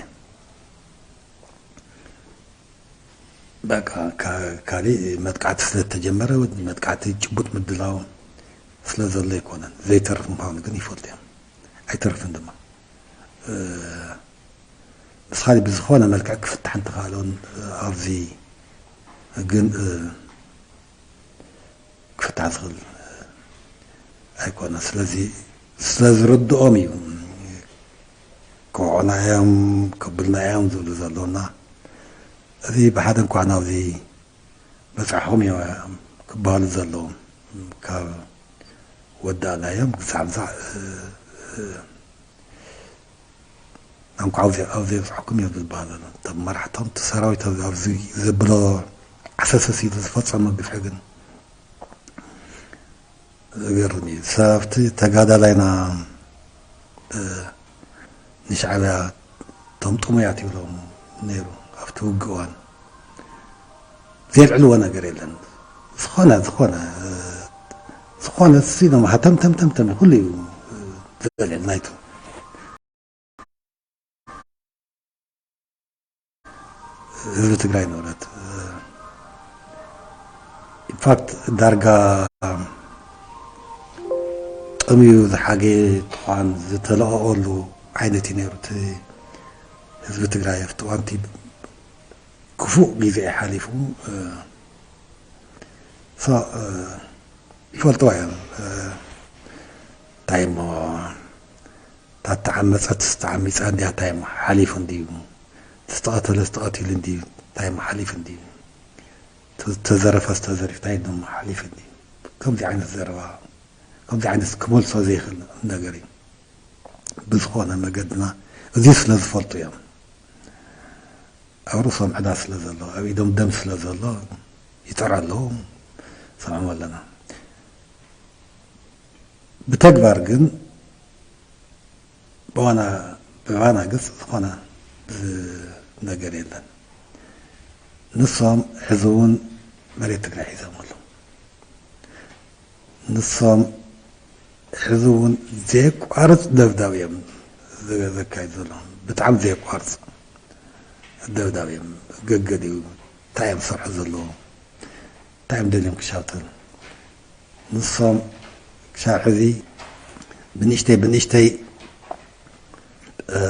በቃ፣ ካ-፣ ካሊእ መጥቃዕቲ ስለ ዝተጀመረ፣ መጥቃዕቲ ጭቡጥ ምድላው ስለ ዘሎ ኣይኮነን። ዘይተርፍ ምዃኑ ግን ይፈልጡ እዮም። ኣይተርፍን ድማ። እ፣ ምስ ካሊእ ብዝኾነ መልክዕ ክፍታሕ እንተኻእሎን፣ እ፣ ኣብዚ ግን፣ እ፣ ክፍታሕ ዝኽእል ኣይኮነን። ስለዚ ስለ ዝርድኦም እዩ ክወቕዑና እዮም፣ ከብሉና እዮም ዝብሉ ዘለዉ እና እዚ ብሓደ እንኳዕ ናብዚ በጻሕኹም እዮም ክበሃሉ ዘለዎም። ካብ ወዳእናዮም ክሳዕ ምሳዕ፣ እ፣ እ፣ እንኳዕ ኣብዚ፣ ኣብዚ ኣብጽሐኩም እዮም ዝበሃል ዘሎ። እቶም መራሕቶም፣ እቲ ሰራዊት ኣብዚ፣ ኣብዚ ዘብሎ ዓሰሰስ ኢሉ ዝፈጸሞ ግፍዒ ግን ዘገርም እዩ። ሰብቲ ተጋዳላይና፣ እ፣ ንሻዕብያ እቶም ጥሙያት ይብሎም ነይሩ ኣብቲ ውግእ እዋን። ዘየልዕልዎ ነገር የለን። ዝኾነ፣ ዝኾነ፣ እ፣ ዝኾነ ሲ ኢሎም ሃተም ተም ተም ተም ኩሉ እዩ፣ እ፣ ዘልዕል ናይቱ። ህዝቢ ትግራይ ንብረት። ኢንፋክት ዳርጋ ጠምዩ ዝሓገየ ጥዃን ዝተለቐቐሉ ዓይነት እዩ ነይሩ። እቲ ህዝቢ ትግራይ ኣብቲ እዋን እቲ ክፉእ ግዜ እዩ ሓሊፉ። እ፣ ሶ፣ እ፣ ይፈልጥዋ እዮም። እ፣ እንታይ እሞ እታ ተዓመጸት ዝተዓሚጻ እንድያ፣ እንታይ እሞ ሓሊፉ እንድዩ፣ ዝተቐተለ ዝተቐቲሉ እንድዩ፣ እንታይ እሞ ሓሊፉ እንድዩ፣ ተ-፣ ተዘረፈ ዝተዘሪፍ እንታይ እሞ ሓሊፉ እንድዩ። ከምዚ ዓይነት ዘረባ፣ ከምዚ ዓይነት ክመልሶ ዘይኽእል ነገር እዩ። ብዝኾነ መገድና እዚ ስለ ዝፈልጡ እዮም። ኣብ ርእሶም ዕዳ ስለ ዘሎ፣ ኣብ ኢዶም ደም ስለ ዘሎ ይጠርዑ ኣለዉ፣ ሰምዖም ኣለና። ብተግባር ግን ብዋና፣ ብዋና ገጽ ዝኾነ ዝ-፣ ነገር የለን። ንሶም ሕዚ እውን መሬት ትግራይ ሒዞም ኣለዉ። ንሶም ሕዚ እውን ዘየቋርጽ ደብዳብ እዮም ዘ-፣ ዘካይዱ ዘለዉ። ብጣዕሚ ዘየቋርጽ። ደብዳብ እዮም። ገገድ እዩ። እንታይ እዮም ዝሰርሑ ዘለዉ? እንታይ እዮም ደልዮም ክሻብተን? ንሶም ክሻብ ሕዚ ብንእሽተይ ብንእሽተይ፣ እ፣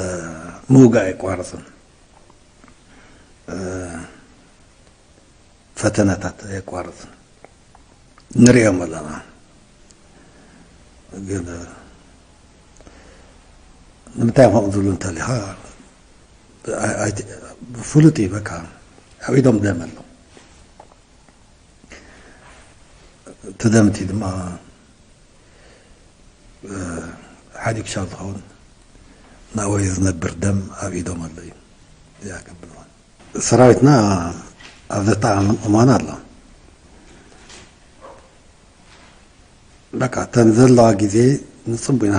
ምውጋእ ኣይቋርጽን። እ፣ ፈተነታት ኣየቋርጽን። ንሪኦም ኣለና። ግን ንምንታይ እዮም ከምኡ ዝብሉ እንተሊኻ፣ ኣይ-፣ ኣይ-፣ ፍሉጥ እዩ። በቃ ኣብ ኢዶም ደም ኣሎ። እቲ ደም እቲ ድማ፣ እ፣ ሓዲግ ሻብ ዝኸውን ናወይ ዝነብር ደም ኣብ ኢዶም ኣሎ እዩ። እዚኣ ከብል እዋን ሰራዊትና ኣብ ዘጠቓቕም እዋን ኣሎ። በቃ እተን ዘለዋ ግዜ ንጽቡና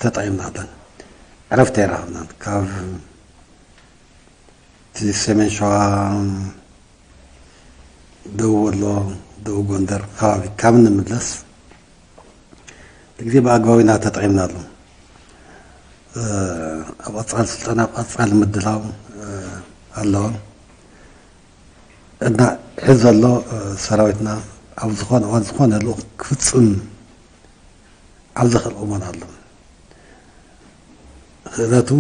ተጠቒምናለን። ዕረፍቲ ኣይረኸብናን። ካብ እቲ ሰሜን ሸዋ፣ ደቡብ ወሎ፣ ደቡብ ጎንደር ከባቢ ካብ እንምለስ፣ እቲ ግዜ ብኣግባቡ ኢና ተጠቒምናሉ። እ፣ ኣብ ቀጻሊ ስልጠና፣ ኣብ ቀጻሊ ምድላው፣ እ፣ ኣለዎ። እና ሕዚ ዘሎ፣ እ፣ ሰራዊትና ኣብ ዝኾነ እዋን ዝኾነ ልኡኽ ክፍጽም ኣብ ዝኽእል እዋን ኣሎ። ክእለቱ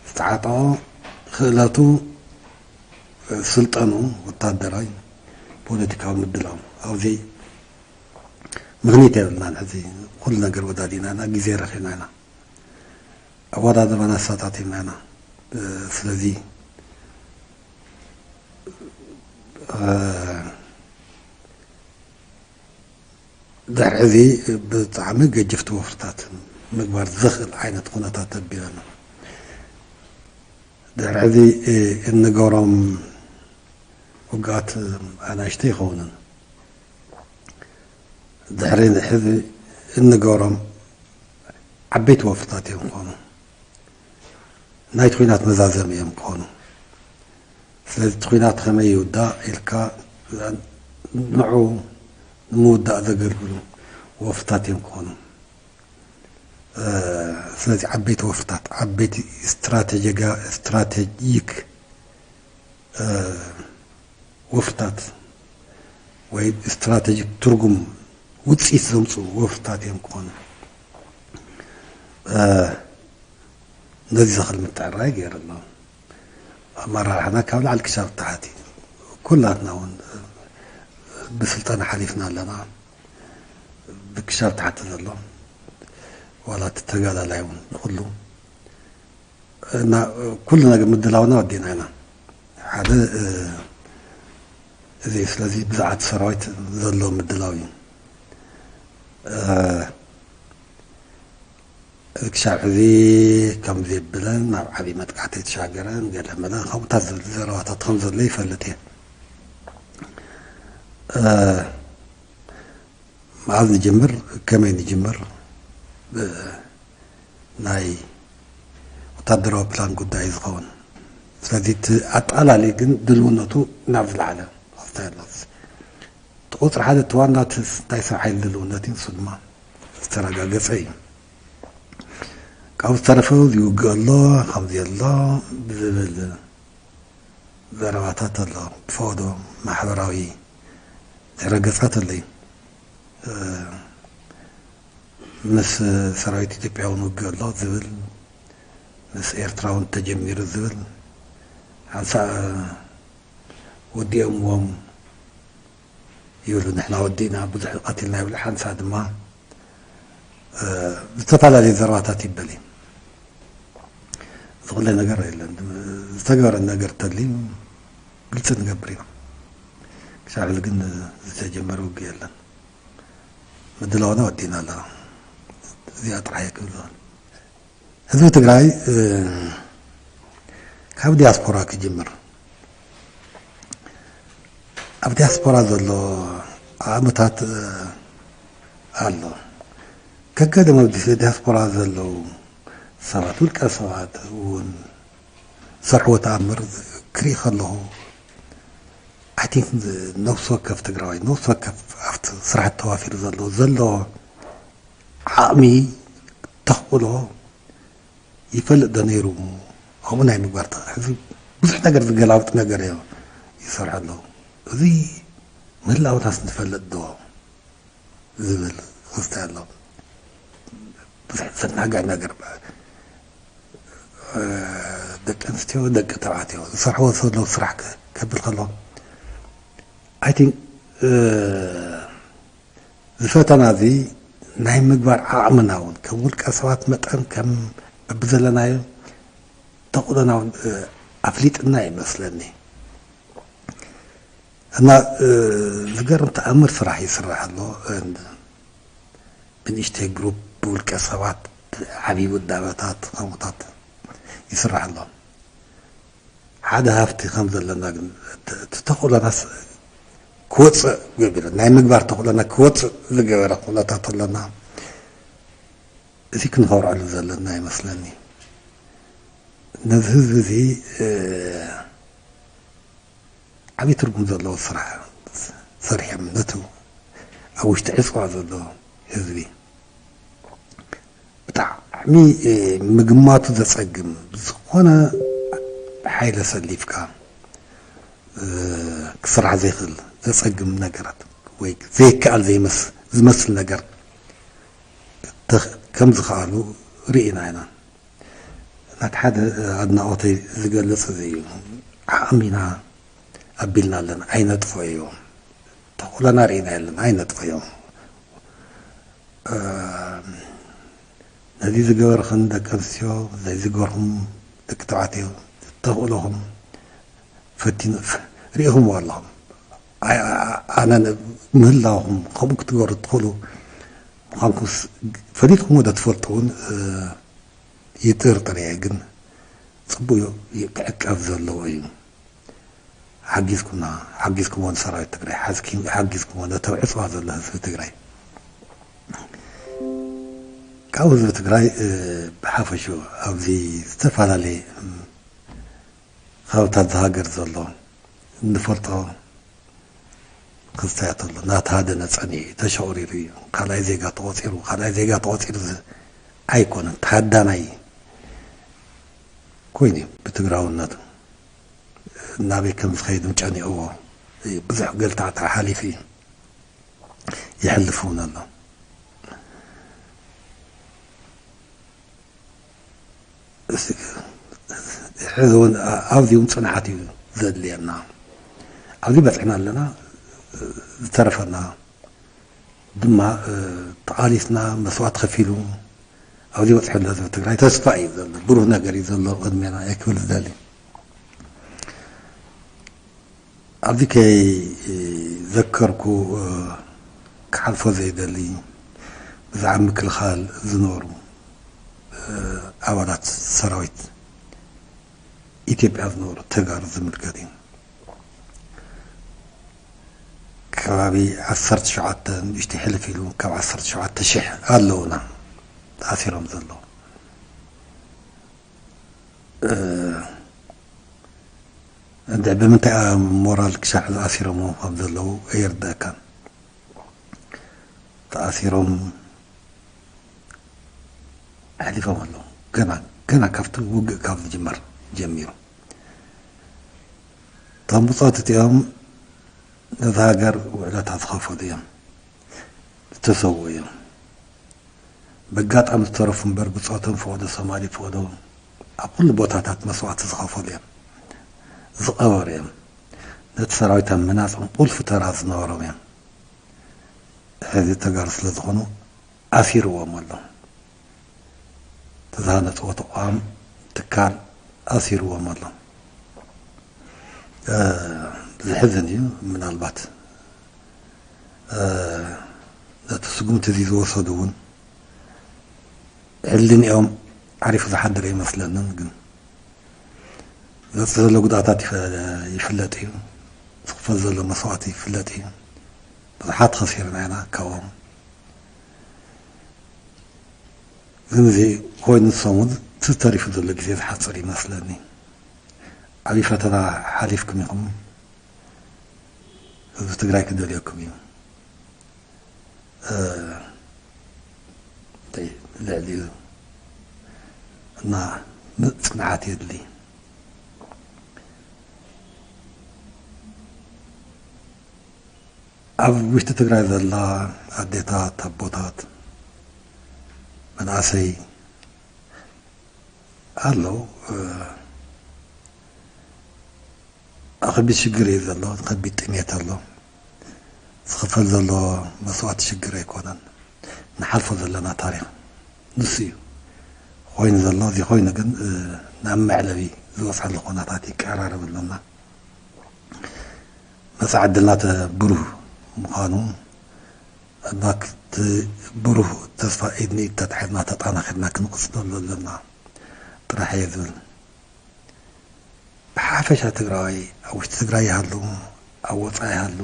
ዝተዓጠቖ፣ ክእለቱ፣ ስልጠኑ፣ ወታደራዊ፣ ፖለቲካዊ ምድላው፣ ኣብዚ ምኽንያት የብልናን። ሕዚ ኩሉ ነገር ወዳዲና ኢና፣ ግዜ ረኺብና ኢና፣ ኣወዳድባና ኣሳታቲምና ኢና። ስለዚ፣ እ፣ ድሕሪ ሕዚ ብጣዕሚ ገጀፍቲ ወፍርታት ምግባር ዝኽእል ዓይነት ኩነታት ተቢረና። ድሕሪ ሕዚ፣ እ፣ እንገብሮም ውግኣት ኣናእሽተይ ይኸውንን። ድሕሪ ሕዚ እንገብሮም ዓበይቲ ወፍርታት እዮም ክኾኑ። ናይቲ ኲናት መዛዘሚ እዮም ክኾኑ። ስለዚ እቲ ኲናት ከመይ ይውዳእ ኢልካ ንዑ ንምውዳእ ዘገልግሉ ወፍርታት እዮም ክኾኑ። እ፣ ስለዚ ዓበይቲ ወፍርታት፣ ዓበይቲ ስትራቴጂጋ-፣ ስትራቴጂክ፣ እ፣ ወፍርታት ወይ ስትራቴጂክ ትርጉም ውፅኢት ዘምፅኡ ወፍርታት እዮም ክኾኑ። እ፣ ነዚ ዘኽእል ምትዕራይ ገይሩ ኣሎ። ኣመራርሓና ካብ ላዕሊ ክሻብ ታሕቲ፣ ኩላትና እውን ብስልጠና ሓሊፍና ኣለና። ብክሻብ ታሕቲ ዘሎ ዋላ እቲ ተጋዳላይ እውን ኩሉ እና ኩሉ ነገር ምድላውና ወዲና ኢና። ሓደ፣ እ፣ እዚ ስለዚ ብዛዕባ እቲ ሰራዊት ዘሎ ምድላው እዩ። እ፣ ክሻብ ሕዚ ከም ዘይብለን ናብ ዓብዪ መጥቃዕቲ የተሻገረን ገለ መለ ከምኡታት ዝብል ዘረባታት ከም ዘሎ ይፈልጥ እየ። እ፣ መዓዝ ንጅምር፣ ከመይ ንጅምር፣ እ፣ ናይ ወታደራዊ ፕላን ጉዳይ እዩ ዝኸውን። ስለዚ እቲ ኣጠቓላሊ ግን ድልውነቱ ናብ ዝለዓለ ክፍታ ኣሎ። እቲ ቁፅሪ ሓደ እቲ ዋና እቲ ናይ ሰብ ሓይሊ ድልውነት እዩ፣ ንሱ ድማ ዝተረጋገፀ እዩ። ካብኡ ዝተረፈ ይውግእ ኣሎ፣ ከምዚ ኣሎ ብዝብል ዘረባታት ኣሎ። ብፈቐዶ ማሕበራዊ ድሕረ ገጻት ኣሎ እዩ። እ፣ ምስ ሰራዊት ኢትዮጵያ እውን ውግእ ኣሎ ዝብል፣ ምስ ኤርትራ እውን ተጀሚሩ ዝብል፣ ሓንሳእ ወዲኦምዎም ይብሉ፣ ንሕና ወዲእና ብዙሕ ቀቲልና ይብሉ፣ ሓንሳእ ድማ፣ እ፣ ዝተፈላለዩ ዘረባታት ይበል እዩ። ዝቕለ ነገር የለን። ዝተገበረ ነገር ተልዩ ግልፂ ንገብር ኢና። ክሳብ ሕዚ ግን ዝተጀመረ ውግእ የለን። ምድላውና ወዲእና ኣለና። እዚኣ ጥራሕ እየ ክብል ዝኽእል። ህዝቢ ትግራይ፣ እ፣ ካብ ዲያስፖራ ክጅምር። ኣብ ዲያስፖራ ዘሎ ዓቕምታት፣ እ፣ ኣሎ። ከከደም ኣብ ዲያስፖራ ዘለዉ ሰባት፣ ውልቀ ሰባት እውን ዝሰርሕዎ ተኣምር ክርኢ ከለኹ፣ I think ነፍሲ ወከፍ ትግራዋይ፣ ነፍሲ ወከፍ ኣብቲ ስራሕ ተዋፊሩ ዘሎ፣ ዘሎ ዓቕሚ፣ ተኽእሎ ይፈልጥ ዶ ነይሩ? ከምኡ ናይ ምግባር ተ-፣ ሕዚ ብዙሕ ነገር ዝገላብጥ ነገር እዮም ይሰርሑ ኣለዉ። እዚ ምህላውናስ ንፈልጥ ዶ ዝብል ክስታይ ኣሎ። ብዙሕ ዘናግዕ ነገር፣ እ፣ ደቂ ኣንስትዮ፣ ደቂ ተባዕትዮ ዝሰርሕዎ ዘለዉ ስራሕ ከ-፣ ከብል ከሎ፣ I think፣ እ፣ እዚ ፈተና እዚ ናይ ምግባር ዓቕምና እውን ከም ውልቀ ሰባት መጠን ከም በብዘለናዮ ተኽእሎና እውን፣ እ፣ ኣፍሊጥና ይመስለኒ። እና፣ እ፣ ዝገርም ተኣምር ስራሕ ይስራሕ ኣሎ። እ፣ ብንእሽተይ ግሩፕ ብውልቀ ሰባት ዓብዪ ውዳበታት ከምኡታት ይስራሕ ኣሎ። ሓደ ሃፍቲ ከም ዘለና ግን እቲ፣ እቲ ተኽእሎናስ ክወፅእ ገቢሩ፣ ናይ ምግባር ተኽእሎና ክወፅእ ዝገበረ ኩነታት ኣለና። እዚ ክንኸብረሉ ዘለና ይመስለኒ። ነዚ ህዝቢ እዚ፣ እ፣ ዓብዪ ትርጉም ዘለዎ ስራሕ ሰሪሖም ነቲ ኣብ ውሽጢ ዕፅዋ ዘሎ ህዝቢ ብጣዕሚ፣ እ፣ ምግማቱ ዘፀግም፣ ዝኾነ ሓይሊ ኣሰሊፍካ፣ እ፣ ክስራሕ ዘይኽእል ዘፀግም ነገራት ወይ ዘይከኣል ዘይመስ-፣ ዝመስል ነገር ተኽ-፣ ከም ዝኸኣሉ ርኢና ኢና። ናቲ ሓደ ኣድናቖተይ ዝገልጽ እዚ እዩ። ዓቕሚና ኣቢልና ኣለና፣ ኣይነጥፍኦዮ። ተኽእሎና ርኢና የለን፣ ኣይነጥፍኦዮ። እ፣ ነዚ ዝገበርኽን ደቂ ኣንስትዮ፣ ነዚ ዝገበርኹም ደቂ ተባዕትዮ፣ ተኽእሎኹም ፈቲኑ-፣ ፍ-፣ ርኢኹምዎ ኣለኹም። ኣይ-፣ ኣ-፣ ኣነ ን-፣ ምህላውኹም ከምኡ ክትገሩ ትኽእሉ ምዃንኩምስ ፈሊጥኩምዎ ዶ ትፈልጡ እውን፣ እ፣ ይጥርጥር እየ፣ ግን ጽቡቅ እዩ፣ ክዕቀብ ዘለዎ እዩ። ሓጊዝኩምና፣ ሓጊዝኩምዎ ንሰራዊት ትግራይ፣ ሓዝኪ-፣ ሓጊዝኩምዎ ነቶም ዕጽዋ ዘሎ ህዝቢ ትግራይ። ካብ ህዝቢ ትግራይ፣ እ፣ ብሓፈሽኡ ኣብዚ ዝተፈላለየ፣ እም፣ ከባብታት እዛ ሃገር ዘሎ እንፈልጦ ክስተያት ኣሎ። እናተሃደነ ጸኒሑ እዩ፣ ተሸቑሪሩ እዩ። ካልኣይ ዜጋ ተቖጺሩ፣ ካልኣይ ዜጋ ተቖጺሩ ዝ-፣ ኣይኮነን። ተሃዳናይ ኮይኑ እዩ ብትግራውነቱ። ናበይ ከም ዝኸይድ እውን ጨኒቕዎ እዩ። ብዙሕ ገልታዕታዕ ሓሊፉ እዩ። ይሕልፍ እውን ኣሎ። እዚ ሕዚ እውን ኣ-፣ ኣብዚ እውን ጽንዓት እዩ ዘድልየና። ኣብዚ በጺሕና ኣለና። ዝተረፈና ድማ፣ እ፣ ተቓሊስና መስዋእቲ ከፊሉ ኣብዚ በጺሑ ዘሎ ህዝቢ ትግራይ ተስፋ እዩ ዘሎ። ብሩህ ነገር እዩ ዘሎ ቅድሜና እየ ክብል ዝደሊ። ኣብዚ ከይዘከርኩ፣ እ፣ ክሓልፎ ዘይደሊ ብዛዕባ ምክልኻል ዝነበሩ፣ እ፣ ኣባላት ሰራዊት ኢትዮጵያ ዝነበሩ ተጋሩ ዝምልከት እዩ። ከባቢ ዓሰርተ ሸውዓተ ንእሽተይ ሕልፍ ኢሉ ካብ ዓሰርተ ሸውዓተ ሺሕ ኣለውና ተኣሲሮም ዘለዉ። እ፣ እንድዒ ብምንታይ ሞራል ክሻዕ ዝኣሲሮምዎ ከም ዘለዉ ኣይርድኣካን። ተኣሲሮም ኣሕሊፎም ኣለዉ። ገና፣ ገና ካብቲ ውግእ ካብ ዝጅመር ጀሚሩ። እቶም ብጾት እቲኦም ነዛ ሃገር ውዕለታ ዝኸፈሉ እዮም። ዝተሰውኡ እዮም። በጋጣሚ ዝተረፉ እምበር ብጾቶም ፈቐዶ ሶማሊ ፈቐዶ ኣብ ኩሉ ቦታታት መስዋእቲ ዝኸፈሉ እዮም። ዝቐበሩ እዮም። ነቲ ሰራዊት ኣብ ምህናጽ ቁልፊ ተራ ዝነበሮም እዮም። ሕዚ ተጋሩ ስለ ዝኾኑ ኣሲርዎም ኣሎ። እቲ ዝሃነፅዎ ተቋም፣ ትካል ኣሲርዎም ኣሎ። እ፣ ዘሕዝን እዩ። ምናልባት፣ እ፣ ነቲ ስጉምቲ እዚ ዝወሰዱ እውን ሕልንኦም ዓሪፉ ዝሓድር ኣይመስለንን። ግን ዘውፅእ ዘሎ ጉድኣታት ይፈ-፣ ይፍለጥ እዩ። ዝኽፈል ዘሎ መስዋእቲ ይፍለጥ እዩ። ብዙሓት ኸሲርና ኢና ካብኦም። ግን እዚ ኮይኑ ንሶም እውን እቲ ተሪፉ ዘሎ ግዜ ዝሓፅር ይመስለኒ። ዓብዪ ፈተና ሓሊፍኩም ኢኹም። ህዝቢ ትግራይ ክደልየኩም እዩ። እ፣ እንታይ ልዕሊኡ እና ም-፣ ጽንዓት የድሊ። ኣብ ውሽጢ ትግራይ ዘላ ኣዴታት፣ ኣቦታት፣ መናእሰይ ኣለዉ። እ፣ ኣብ ከቢድ ሽግር እዩ ዘሎ፣ ከቢድ ጥሜት ኣሎ። ዝኽፈል ዘሎ መስዋእቲ ሽግር ኣይኮነን። ንሓልፎ ዘለና ታሪኽ ንሱ እዩ። ኮይኑ ዘሎ፣ እዚ ኮይኑ ግን፣ እ፣ ናብ መዕለቢ ዝበፅሐሉ ኩነታት ይቀራረብ ኣሎና። መጻኢ ዕድልና ተ-፣ ብሩህ ምዃኑ፣ እና ክት-፣ ብሩህ ተስፋ ኢድ ንኢድ ተታሒዝና ተጣናኺርና ክንቕጽለሉ ኣለና ጥራሕ እየ ዝብል። ብሓፈሻ ትግራዋይ ኣብ ውሽጢ ትግራይ ይሃሉ፣ ኣብ ወጻኢ ይሃሉ፣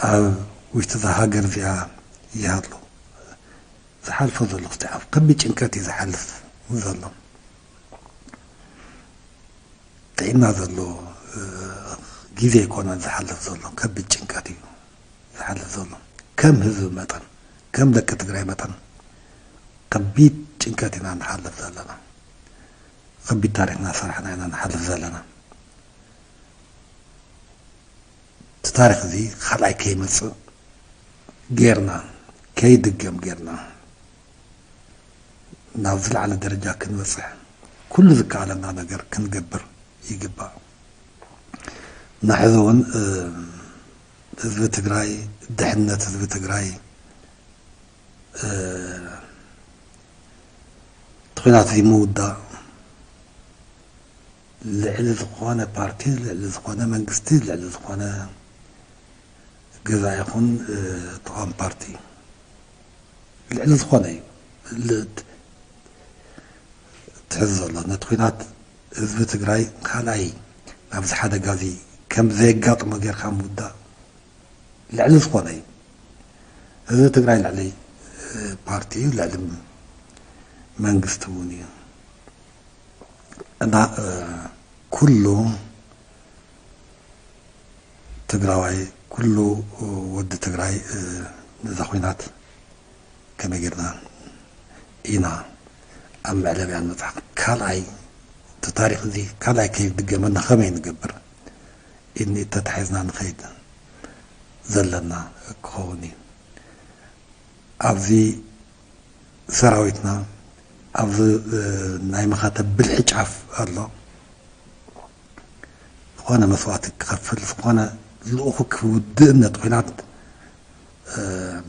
ኣብ ውሽጢ እዛ ሃገር እዚኣ ይሃሉ፣ ዝሓልፎ ዘሎ ክስቲ ኣብ ከቢድ ጭንቀት እዩ ዝሓልፍ ዘሎ። ጥዕና ዘሎ፣ እ፣ ግዜ ኣይኮነን ዝሓልፍ ዘሎ፣ ከቢድ ጭንቀት እዩ ዝሓልፍ ዘሎ። ከም ህዝቢ መጠን፣ ከም ደቂ ትግራይ መጠን ከቢድ ጭንቀት ኢና ንሓልፍ ዘለና። ከቢድ ታሪኽ እናሰራሕና ኢና ንሓልፍ ዘለና። እቲ ታሪኽ እዚ ካልኣይ ከይመጽእ ጌርና፣ ከይድገም ጌርና፣ ናብ ዝለዓለ ደረጃ ክንበጽሕ ኩሉ ዝከኣለና ነገር ክንገብር ይግባእ። እና ሕዚ እውን፣ እ፣ ህዝቢ ትግራይ፣ ድሕነት ህዝቢ ትግራይ፣ እ፣ እቲ ኲናት እዚ ምውዳእ፣ ልዕሊ ዝኾነ ፓርቲ፣ ልዕሊ ዝኾነ መንግስቲ፣ ልዕሊ ዝኾነ ገዛኢ ይኹን፣ እ፣ ተቓዋሚ ፓርቲ፣ ልዕሊ ዝኾነ እዩ። ል-፣ ትሕዝ ዘሎ ነቲ ኲናት ህዝቢ ትግራይ ካልኣይ ናብዚ ሓደጋ እዚ ከም ዘየጋጥሞ ጌርካ ምውዳእ ልዕሊ ዝኾነ እዩ። ህዝቢ ትግራይ ልዕሊ፣ እ፣ ፓርቲ እዩ፣ ልዕሊ መንግስቲ እውን እዩ። እና፣ እ፣ ኩሉ ትግራዋይ፣ ኩሉ ወዲ ትግራይ፣ እ፣ ነዛ ኹናት ከመይ ጌርና ኢና ኣብ መዕለቢያ ንበጽሕ? ካልኣይ፣ እቲ ታሪኽ እዚ ካልኣይ ከይድገመና ከመይ ንገብር? ኢድ ንኢድ ተታሒዝና ንኸይድ ዘለና ክኸውን እዩ። ኣብዚ ሰራዊትና ኣብዚ፣ እ፣ ናይ መኸተ ብልሒ ጫፍ ኣሎ። ዝኾነ መስዋእቲ ክኸፍል፣ ዝኾነ ልኡኹ ክውድእ ነቲ ኲናት፣ እ፣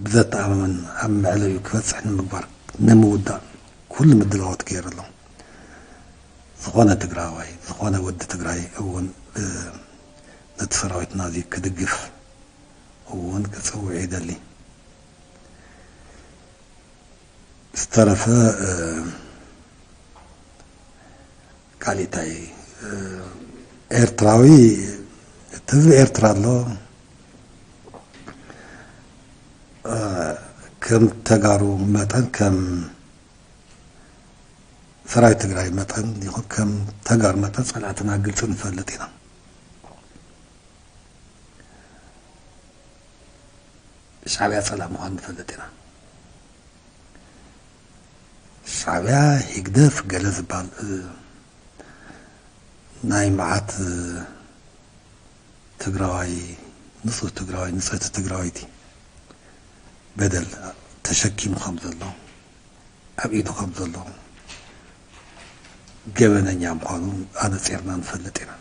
ብዘተኣማምን ኣብ መዕለቢኡ ክበጽሕ ንምግባር፣ ንምውዳእ ኩሉ ምድላዋት ገይሩ ኣሎ። ዝኾነ ትግራዋይ፣ ዝኾነ ወዲ ትግራይ እውን፣ እ፣ ነቲ ሰራዊትና እዚ ክድግፍ እውን ክጽውዕ ይደሊ። ዝተረፈ፣ እ፣ ካሊእ እንታይ፣ እ፣ ኤርትራዊ፣ እቲ ህዝቢ ኤርትራ ኣሎ፣ እ፣ ከም ተጋሩ መጠን፣ ከም ሰራዊት ትግራይ መጠን ይኹን ከም ተጋሩ መጠን ጸላእትና ግልጺ ንፈልጥ ኢና። ሻዕብያ ጸላእ ምዃኑ ንፈልጥ ኢና። ሻዕብያ፣ ሂግደፍ፣ ገለ ዝበሃል፣ እ፣ ናይ መዓት፣ እ፣ ትግራዋይ፣ ንጹህ ትግራዋይ፣ ንጽህቲ ትግራወይቲ በደል ተሸኪሙ ከም ዘሎ፣ ኣብ ኢዱ ከም ዘሎ፣ ገበነኛ ምዃኑ ኣነጺርና ንፈልጥ ኢና።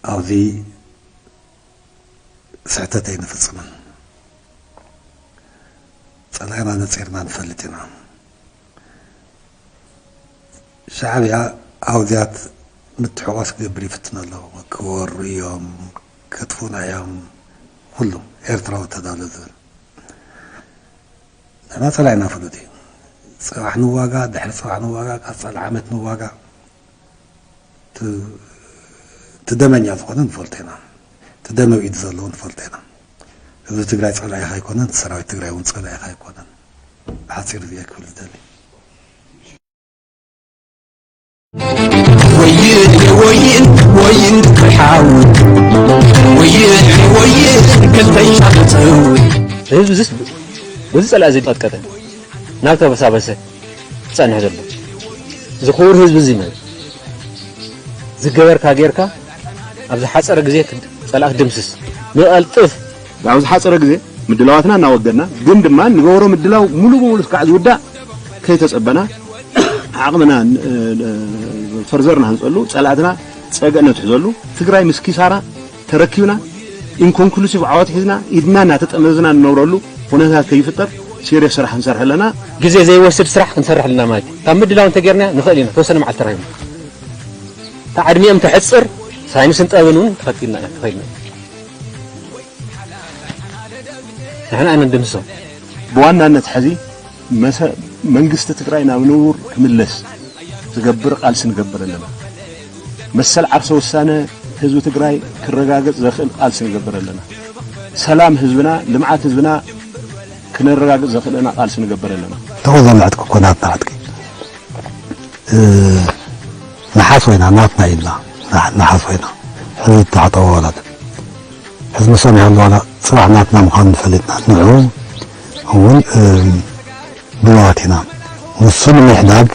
ኣብዚ ስሕተት ኣይንፍጽምን። ጸላኢና ነጺርና ንፈልጥ ኢና። ሻዕብያ ኣብዚኣት ምትሕቋስ ክገብር ይፍትን ኣሎ። ክወሩ እዮም፣ ከጥፉና እዮም፣ ኩሉ ኤርትራዊ ተዳሎ ዝብል። ንሕና ጸላኢና ፍሉጥ እዩ። ጽባሕ ንዋጋ፣ ድሕሪ ጽባሕ ንዋጋ፣ ቀጻሊ ዓመት ንዋጋ። እቲ፣ እቲ ደመኛ ዝኾነ ንፈልጦ ኢና። እቲ ደም ኣብ ኢዱ ዘለዎ ንፈልጦ ኢና። ህዝቢ ትግራይ ጸላኢኻ ኣይኮነን፣ ሰራዊት ትግራይ እውን ጸላኢኻ ኣይኮነን። ብሓጺር እዚኣ ክብል ዝደሊ። ወይን ወይን ወይን ክሓው ወይን ወይን ክልተይ ሻፍትው ህዝቢ ዝስ-፣ በዚ ጸላኢ ዘይቀጥቀጠ ናብ ተበሳበሰ ጸንሕ ዘሎ እዚ ክቡር ህዝቢ እዚ ማለት ዝገበርካ ጌርካ ኣብ ዝሓጸረ ግዜ ክድ-፣ ካልኣት ድምስስ ንቐልጥፍ። ኣብ ዝሓፀረ ግዜ ምድላዋትና እናወገድና፣ ግን ድማ ንገብሮ ምድላው ሙሉ ብሙሉ እስካዕ ዝውዳእ ከይተፀበና፣ ዓቕምና ፈርዘር ንሃንፀሉ፣ ፀላእትና ፀገእ ነትሕዘሉ፣ ትግራይ ምስ ኪሳራ ተረኪብና ኢንኮንክሉሲቭ ዓወት ሒዝና ኢድና እናተጠመዝና እንነብረሉ ኩነታት ከይፍጠር ሲሪየስ ስራሕ ክንሰርሕ ኣለና። ግዜ ዘይወስድ ስራሕ ክንሰርሕ ኣለና ማለት እዩ። ካብ ምድላው እንተጌርና ንኽእል ኢና። ተወሰነ መዓልቲ ተራሂቡ። እታ ዕድሚኦም ተሕፅር ሳይንስን ጥበብን እውን ተኸቲልና ኢና ተኸይድና። ንሕና ኣይንድምስሶም። ብዋናነት ሕዚ መሰ- መንግስቲ ትግራይ ናብ ንቡር ክምለስ ዝገብር ቃልሲ ንገብር ኣለና። መሰል ዓርሰ ውሳነ ህዝቢ ትግራይ ክረጋገጽ ዘኽእል ቃልሲ ንገብር ኣለና። ሰላም ህዝብና፣ ልምዓት ህዝብና ክነረጋግጽ ዘኽእለና ቃልሲ ንገብር ኣለና። ተወዘ መዕጥቂ እኮ ናትና ዕጥቂ። እ፣ ነሓስ ወይና ናትና ይብላ። ነሓ- ነሓስ ወይና። ሕዚ እተሓጠቡ ኣባላት። ሕዚ ምሶም ይሃሉ ዋላ ጽባሕ ናትና ምዃኑ ፈሊጥና። ንዑ እውን፣ እ፣ ድሉዋት ኢና። ንሱ ንምሕዳግ